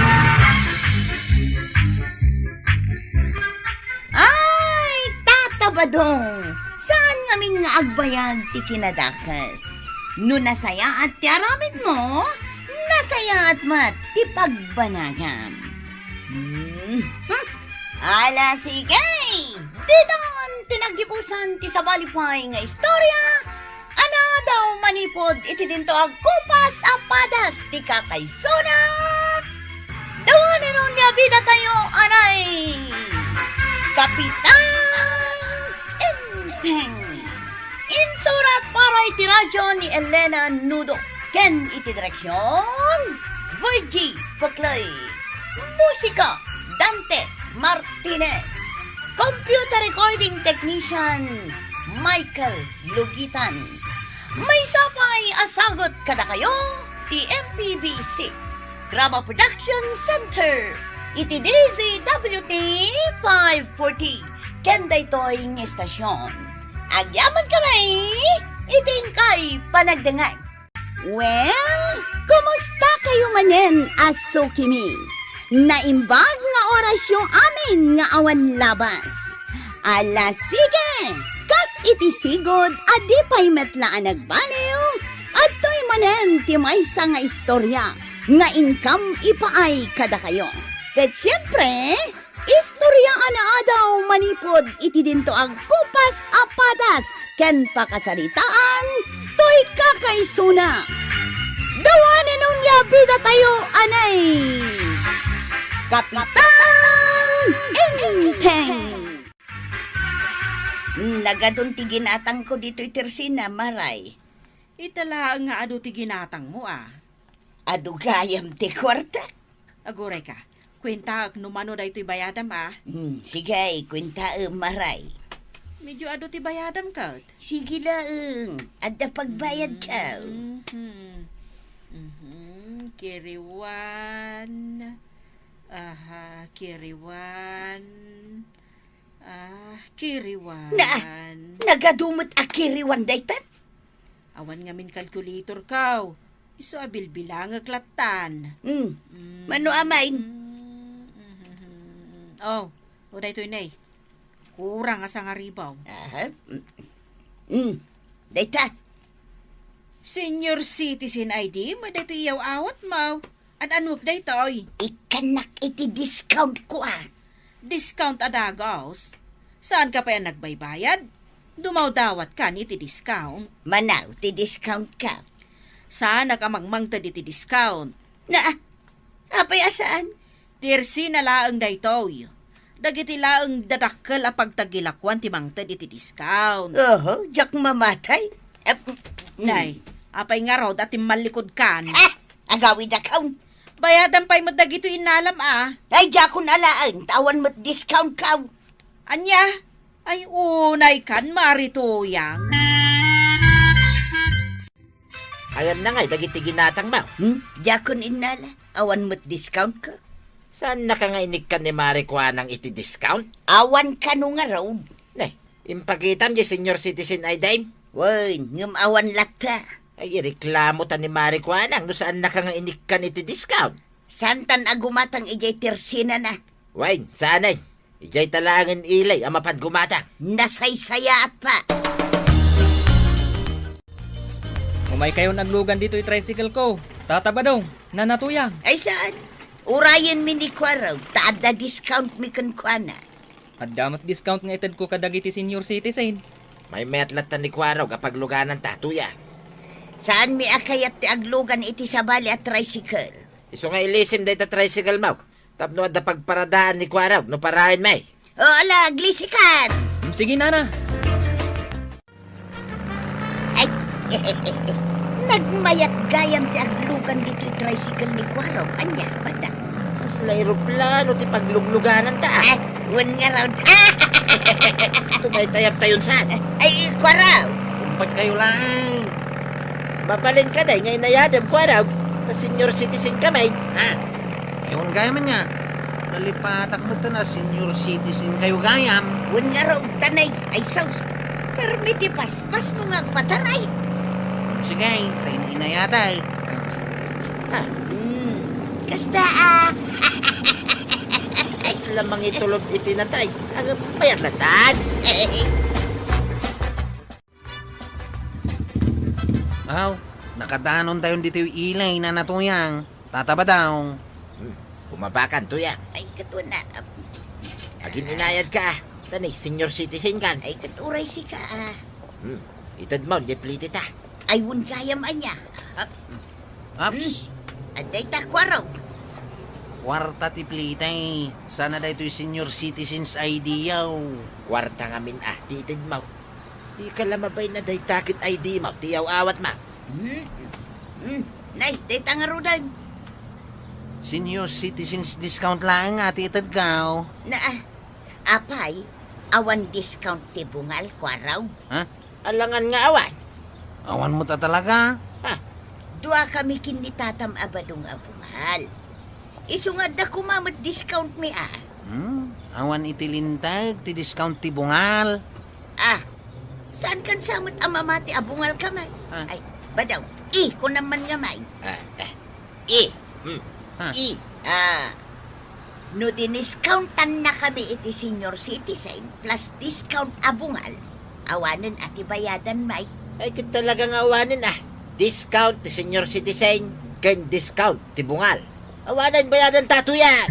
Ay, Tata Badong! Saan ngamin nga agbayag ti kinadakes? No nasayaat ti aramidmo, nasayaat met ti pagbanagam. Hmm. Hmm. Ala, sige! Ditan ti naggipusan ti sabali pay nga istorya a naadaw manipud iti dinto a kupas a padas ti kakaysona. The one and only a bidatayo, anay, Kapitan Enteng. Insurat para iti radyo ni Elena Nudo ken iti direksion, Virgie Puclay. Musika, Dante Martinez. Computer recording technician, Michael Lugitan. Maysa pay a sagut kadakayo ti M P B C Drama Production Center iti D Z W T five forty ken daytoy nga estasion. Agyaman kami iti inkay panagdengngeg. Well, kumusta kayo manen a sukimi? Naimbag nga orasyo amin nga awan labas. Ala, sige! Kas iti sigud a di pay met la a nagbaliw, adtoy manen ti maysa nga istorya nga inkam ipaay kadakayo. Ket siempre, istorya a naadaw manipud iti dinto a kupas a padas ken pakasaritaan toy kakaysona. The one and only a bidatayo, anay, Kapitan Enteng. Hmm, nagadun ti ginatangko ditoy tersina, Maray. Ita laeng nga adu ti ginatangmo, a. Adu gayam ti kuarta. Aguray ka. Kuentaek no mano daytoy bayadam, a. Hmm, sige, kuentaem, Maray. Medyo adu ti bayadam ket. Sige laeng, adda pagbayadkaw. Mhm. Mhm. Kiriwan. Aha, kiriwan. Ah, kiriwan. Na, nagadu met a kiriwan dayta? Awan ngamin calculator kaw. Isu a bilbilangek lattan. Hmm. Mm. Mano a main? Mm, mm, mm, mm. Oh, o daytoy ne. Kurang a sangaribaw. Aha. Mm. Dayta. Senior citizen I D, madaytoy iyaw-awatmo. Ad-anuak daytoy? Ikkannak iti discount ko, a. Discount a dagus? Saan ka pay a nagbaybayad? Dumawdawat kan iti discount. Manaw ti discount ka. Saanak a mangmangted iti discount. Na, apay a saan? Tersina laeng daytoy. Dagiti laeng dadakkel a pagtagilakuan ti mangted iti discount. Oho, diak mamatay. Ap-, mm. Nay, apay ngarud a timmallikud kan? Ah, agawidakon. Bayadan pay met dagitoy innalam, a. Ay, diakon alaen, ta awan met discount kaw. Ania? Ay, unay kan, Mari Tuyang. Ayanna ngay dagiti ginatangmo? Hmm? Diakon innala. Awan met discount ka. Saannaka nga inikkan ni Mari Kuanang iti discount? Awan kano ngarud. Ne, impakitam di senior citizen I D-mo? Wen, ngem awan latta. Ay, ireklamo ta ni Mari Kuanang no saannaka nga inikkan iti discount. Saantan a gumatang idiay tersinana. Wen, saanen. Idiay ta laengen ilay a mapan gumatang. Nasaysayaat pa. Umaykayon aglugan ditoy tricycle ko. Tata Badong, Nana Tuyang. Ay, saan? Urayenmi ni Kuarog, ta adda discountmi kenkuana. Adda met discount nga itedko kadagiti senior citizen. Maymayat latta ni Kuarog a paglugananta, Tuyang. Saanmi a kayat ti aglugan iti sabali a tricycle. Isu nga ilisim dayta tricycle mo. Tapno adda pagparadaan ni Kuarog no paraenmi. O, ala, aglisikan! Mm, sige, nana. Ay, nagmayat gayam ti aglugan ditoy tricycle ni Kuarog. Ania, madam? Kasla eroplano ti pagluglugananta, a. Ay, wen ngarud. Tumaytayabtayon saan? Ay, Kuarog. Kumpatkayo laeng. Mabalin kadi nga inayadem, Kuarog, ta senior citizen kami. Ha? Ewan gayam ania. Nalipatak met a senior citizen kayo gayam. Wen ngarud, tanay, ay sus. Permi ti paspasmo nga agpataray. Hmm, sige, ta in-inayatek. Ha? Hmm, kasta a. Kasla mangitulod iti natay. Ang mayat latan. Aw, nakadanontayon ditoy ilay, Nana Tuyang. Tata Badong. Hmm, bumabakan, Tuyang. Ay, katuna. Agin-inayadka, a. Tani, senior citizen kan. Ay, ket uray sika, a. Hmm, itedmo, ni plitita. Ay, wen gayam ania. Ah, Aps. Hmm, adda ita, Kuarog. Kuarta ti plitay. Sana daytoy senior citizens I D yaw. Kuarta ngamin, a, ti itedmo. Dika la mabain a dayta ket I D mo ti aw-awatmo. Hmm. Hmm. Nay, dayta ngaruden. Senior citizens discount laeng a ti itedko. Na, a, apay, awan discount ti bungal, Kuarog? Ha? Alangan nga awan. Awan met a talaga? Ha? Dua kami ken ni Tatam a Badong a bungal. Isu nga adda koma met discount mi, a. Hmm, awan iti linteg ti discount ti bungal. A, saan kan sa met a mamati a bungal kami? A. Ay, Badong, i, kunam man nga may. A, a. I. Hmm. Ha? I. A. No diniscountan na kami iti senior citizen plus discount a bungal, awanen a ti bayadan, may. Ay, ket talaga nga awanen, a. Discount ti senior citizen ken discount ti bungal. Awanen bayadan ta, Tuyang!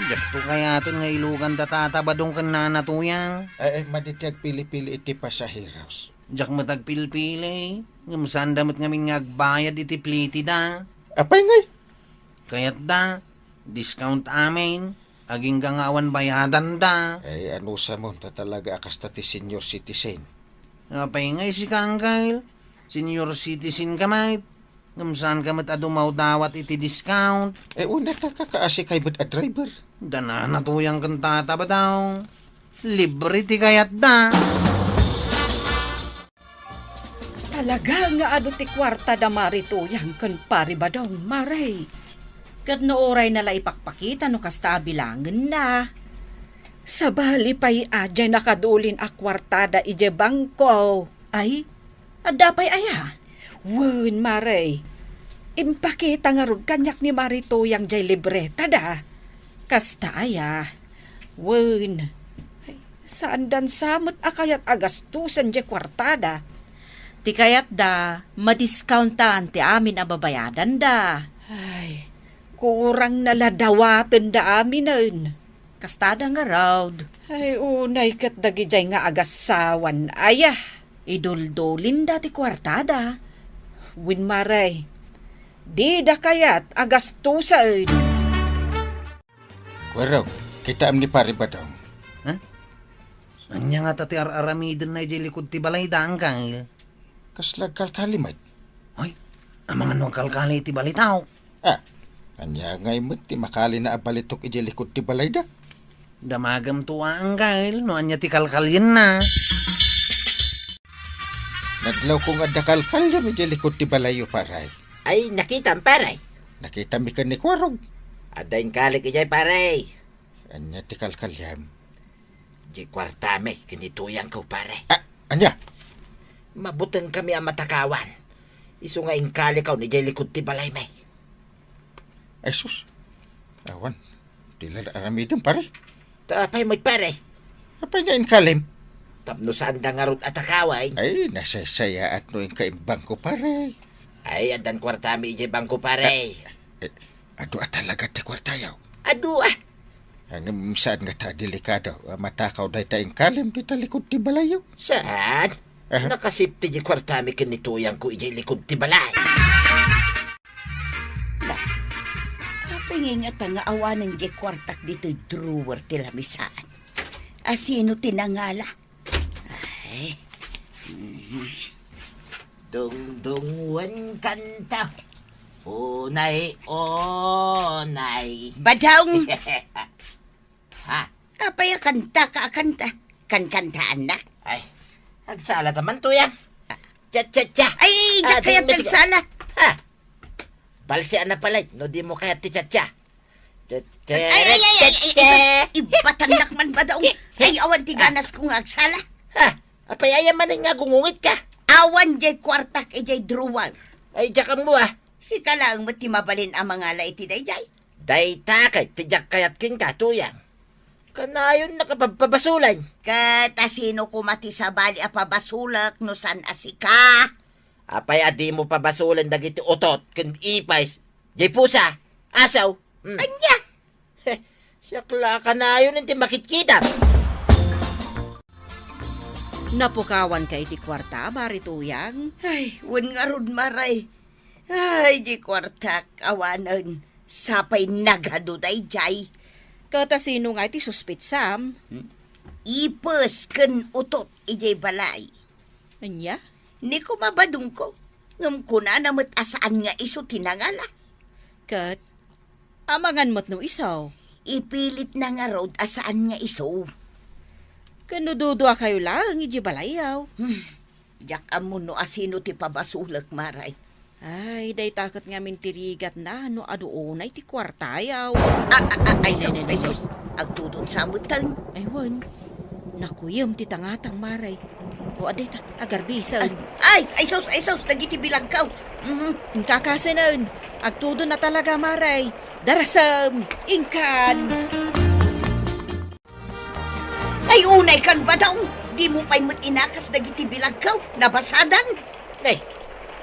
Diakto kayaten nga ilugan da Tata Badong ken Nana Tuyang. Ay, ay, madi ti agpili-pili iti pasaheros. Diak met agpilpili, ngem saanda met ngamin nga agbayad iti plitida. Apay ngay? Kayatda, discount amin, agingga nga awan bayadanda. Ay, anusamon ta talaga a kasta ti senior citizen. Apay ngay sika, Angkel? Senior citizen ka met, ngem saanka met a dumawdawat iti discount. Ay, una ta, kakaasikay met a driver. Da Nana Tuyang ken Tata Badong. Libre ti kayatda. Talaga nga adu ti kuarta da Mari Tuyang ken Pari Badong, Mari. Ket no urayna la ipakpakita no kasta a bilangenna. Sabali pay a diay nakadulin a kuartada idiay bangko. Ay, adda pay aya? Wen, Mari. Impakita ngarud kaniak ni Mari Tuyang diay libretada. Kasta aya? Wen. Ay, saandan sa met a kayat a gastusen diay kuartada. Ti kayatda, madiscountan ti amin a babayadanda. Ay, kurang na la dawatenda aminen. Kastada ngarud. Ay, unay ket dagidiay nga agassawan, aya. Iduldulinda ti kuartada. Wen, Mari, dida kayat a gastusen. Kuarog, kitaem ni Pari Badong. Ha? Ania ngata ti ar-aramidenna idiay likud ti balayda, Angkel? Kasla agkalkali met. Hoy, amangan no agkalkali iti balitao. Ah, ania ngay met ti makalina a balitok idiay likud ti balayda? Damagemto a, Angkel, no ania ti kalkalienna. Nadlawko nga adda kalkaliam idiay likud ti balayyo, Pari. Ay, nakitam, Pari. Nakitam mi ken ni Kuarog. Adda inkalik idiay, Pari. Ania ti kalkaliam? Diay kuartami ken ni Tuyangko, Pari. Ah, ania? Mabutengkami a matakawan. Isu nga inkalikaw idiay likud ti balaymi. Ay, sus. Awan. Di la aramidem, pare. Ta apay met, pare? Apay nga inkalim? Tapno saanda ngarud a takawen. Ay, nasasayaat no inka imbangko, pare. Ay, addan kuartami idiay bangko, pare. Eh, adu a talaga ti kuartayo? Adu a. Ngem saan nga ta delikado a matakaw dayta inkalim dita likud ti balayyo? Saan? Aha. Nakasipti di kuartami ken ni Tuyangko idiay likud ti balay. La, apay nga ingata nga awanen di kuartak ditoy drawer ti lamisaan? Asino ti nangala? Ay. Mhm. Dungdunguan kanta. Unay, unay. Badong! Ha? Apay a kanta ka a kanta? Kankantaannak? Ay, agsala ta man, Tuyang. Cha, cha, cha. Ay, diak kayat agsala. Ha? Balsi a napalay, no di mo kayat ti cha, cha. Cha, cha, ay, ay, ay, ay, ay, cha, cha. Ibatannak man, Badong. Ay, awan ti ganas ko nga agsala. Ha? Apay aya manen nga gungungit ka? Awan jay kuartak ijay drawer. Ay, diak ammo, ah. Sika laeng met ti mabalin a mangala iti dayjay. Dayta ket ti diak kayat kenka, Tuyang. Kanayon nakapabpabasulan. Ket asino koma ti sabali a pabasolek no saan a sika? Apay a dimo pabasolen dagiti utot ken ipis, jay pusa, asaw? Hmm. Ania? Siak la a kanayon ti makitkitam. Napukawanka iti kuarta, Mari Tuyang? Ay, wen ngarud, Mari. Ay, di kuartak, awanen. Sapay nagadu dayjay. Ket asino nga iti suspitsam? Hmm? Ipis ken utot idiay balay. Ania? Ni koma Badongko, ngem kunana met a saan nga isu ti nangala. Ket amangan met no isu. Ipilitna ngarud a saan nga isu. Ket no duduakayo laeng idiay balayyo? Hmm. Diak ammo no asino ti pabasolek, Mari. Ay, dayta ket ngamin ti rigatna no adu unay ti kuartayo. A, a, a, ay, sus, ay, sus. Agtudon sa metten. Ay, wen. Nakuyem ti tangatang, Mari. O, adda ita, agarbisen. Ay, ay, sus, ay, sus, dagiti bilagko. Mhm. Inkakasenen. Agtudon a talaga, Mari. Darasem. Inkan. Ay, unay kan, Badong, dimo pay met inakas dagiti bilagko, nabasadan. Nay,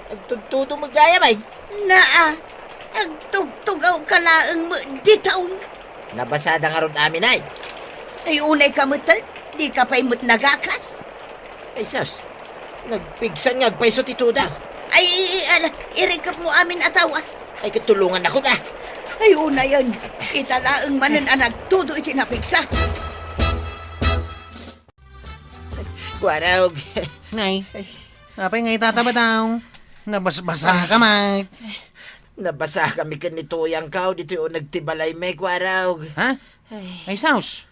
agtudtudo met gayam ay. Naa, agtugtugawka laeng met ditoy. Nabasada ngarud amin ay. Ay, unay ka met, dika pay met nagakas. Ay, sus, nagpigsan nga agpayso ti tudo. Ay, ala, irikepmo amin a tao, ah. Ay, ket tulongannakon, ah. Ay, unayen. Ita laeng manen a nagtudo iti napigsa. Kuarog. Nay, apay nga ita, Badong? Nabasbasaka met. Nabasakami ken ni Tuyangko ditoy uneg ti balaymi, Kuarog. Ha? Ay. Ay, sus.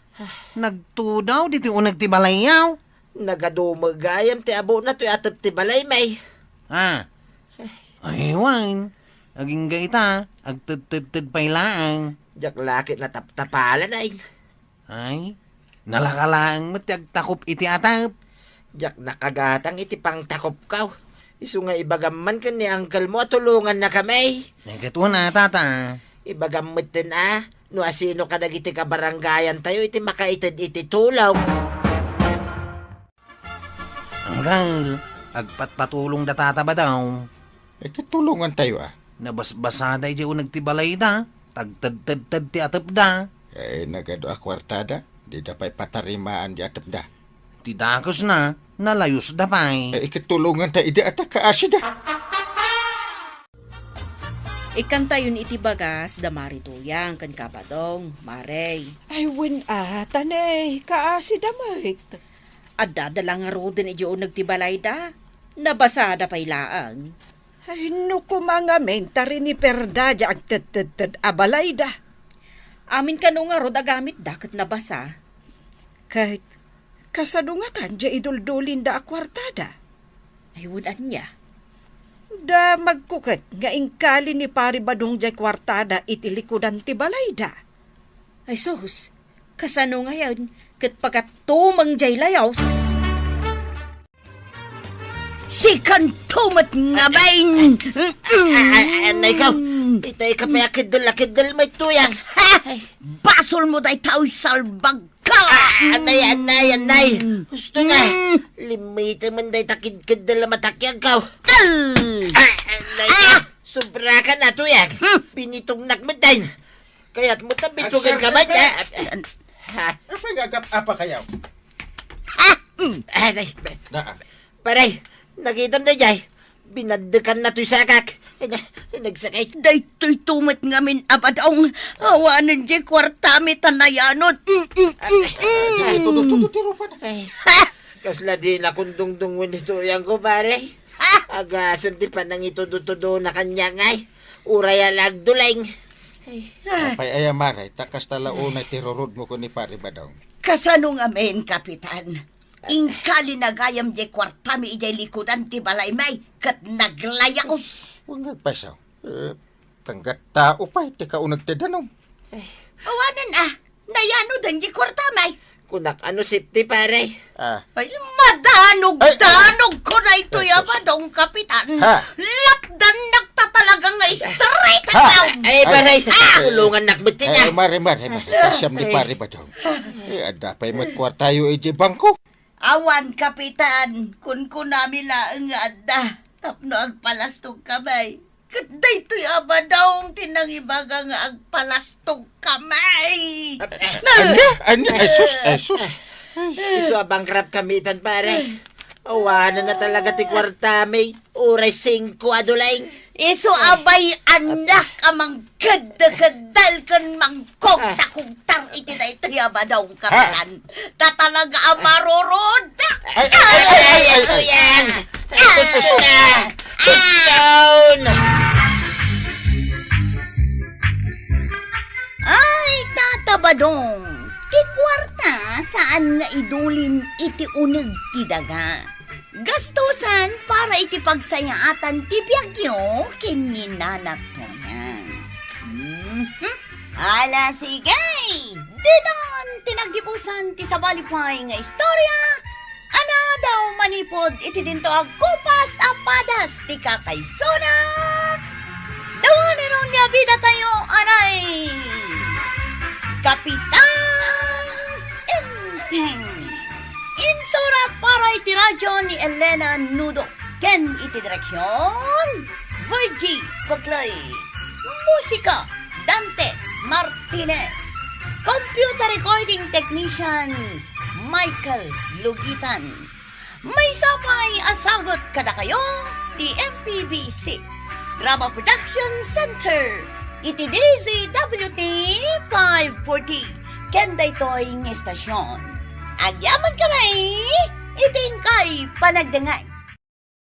Nagtudo ditoy uneg ti balayyo? Nagadu met gayam ti abuna toy atep ti balaymi. Ah. Ay, wen. Agingga ita, agtedtedted pay laeng. Diak la ket nataptapalan ay. Ay, nalaka laeng met ti agtakop iti atep. Diak nakagatang iti pangtakopko. Isu nga ibagam man ken ni angkelmo a tulongannakami. Ay, ket wen a, tata. Ibagam metten a, no asino kadagiti kabarangayantayo iti makaited iti tulong. Angkel, agpatpatulongda, tata, Badong. Ay, ket tulongantayo, a. Nabasbasada idiay uneg ti balayda, tagtedtedted ti atepda. Ay, nagadu a kuartada, dida pay patarimaan di atepda. Ti dakesna, nalayusda pay. Ay, ket tulonganta idi a ta kaasida. Ikkantayon iti bagas da Mari Tuyang ken Badong, Mari. Ay, wen a, tanay, kaasida met. Addada la ngaruden idiay uneg ti balayda. Nabasada pay laeng. Ay, no koma ngamin ta riniperda diay agtedtedted a balayda. Amin kano ngarud a gamitda ket nabasa. Ket kasano ngatan diay iduldulinda a kuartada? Ay, wen ania? Damagko ket nga inkali ni Pari Badong diay kuartada iti likudan ti balayda. Ay, sus! Kasano ngayen ket pagatumeng diay layos? Sikanto met ngamin. Ah, ah, ah, anay ka. Itay ka pay a keddel a keddel met, Tuyang. Ha? Basolmo dayta, salbag ka. Ah, anay, anay, anay. Husto na. Mm. Limite man dayta ked-, keddel a matakyag ka. Tal! Ah, anay ka. Ah! Sobra ka na, Tuyang. Hmm. Binitognak met dayta. Kayatmo ta bitogan ka met, ah. Ha? Apay nga agap-apa kayaw? Ah! Hmm. Anay. Naa. Paray, nakitam daydiay. Binaddekan na toy sakak. Ay, na, nagsakit. Daytoy to met ngamin a badong. Awanen diay kuartami ta nayanod. Mm, mm, mm, mm. Ay, tudo, tudo, tiro pa na. Ay, ha? Kasla di na kundungdung wen ito yan ko, pare. Ha? Agasem ti panangitudo-tudo na kanya ngay. Uray a lagduleng. Ay. Apay aya, Mare, ta kasta la unay ti rurudmo ken ni Pare Badong. Kasano ngamin, Kapitan? Inka linagayam diay kuartami idiay likudan ti balaymi ket naglayakos. Wen nga agpayso. Eh, panggattao pay ti kauneg ti danum. Awanen a, nayanoden diay kuartami. Kunak a no safety, pare. Ah. Ay, madanogdanog ko daytoy a badong, Kapitan. Ha? Lapdannak ta talaga nga straight down. Ay, pare, tulungannak met ita. Ay, Mare, Mare, Mare. Kasam ni Pare Badong. Eh, adda pay met kuartayo idiay bangko. Awan, Kapitan, kunkunami laeng nga adda tapno agpalastog kami. Ket daytoy a badong ti nangibaga nga agpalastog kami. Ania? Ania? Ay, sus, ay, sus. Isu a bankrupt kami itan, pare. Awanen na talaga ti kuartami. Uray singko a duleng. Isu a bay-annak a mangkeddekeddel ken mangkugtakugtar iti daytoy a badong, Kapitan. Ta talaga a marurudak. Ay, ay, ay, ay, ay, ay, ay. Kuya. Ay, sus, sus, sus. Ay, Tata Badong, ti kuarta saan nga idulin iti uneg ti daga. Gastusan para iti pagsayaatan ti biagyo ken ni Nana Toyang. Mhm. Ala, sige! Ditan ti naggibusan ti sabali pay nga istorya, a nadaw manipud iti dinto a kupas a padas ti kakaisuna. Dawanen ni abidatayo, anay, Kapitan Enteng. Insura para iti radyo ni Elena Nudo. Ken iti direksion, Virgie Paclay. Musika, Dante Martinez. Computer recording technician, Michael Lugitan. Maysa pay a sagut kadakayo ti M P B C Drama Production Center iti D Z W T five forty. Ken daytoy nga estasion, agyaman kami iti inkay panagdengngeg.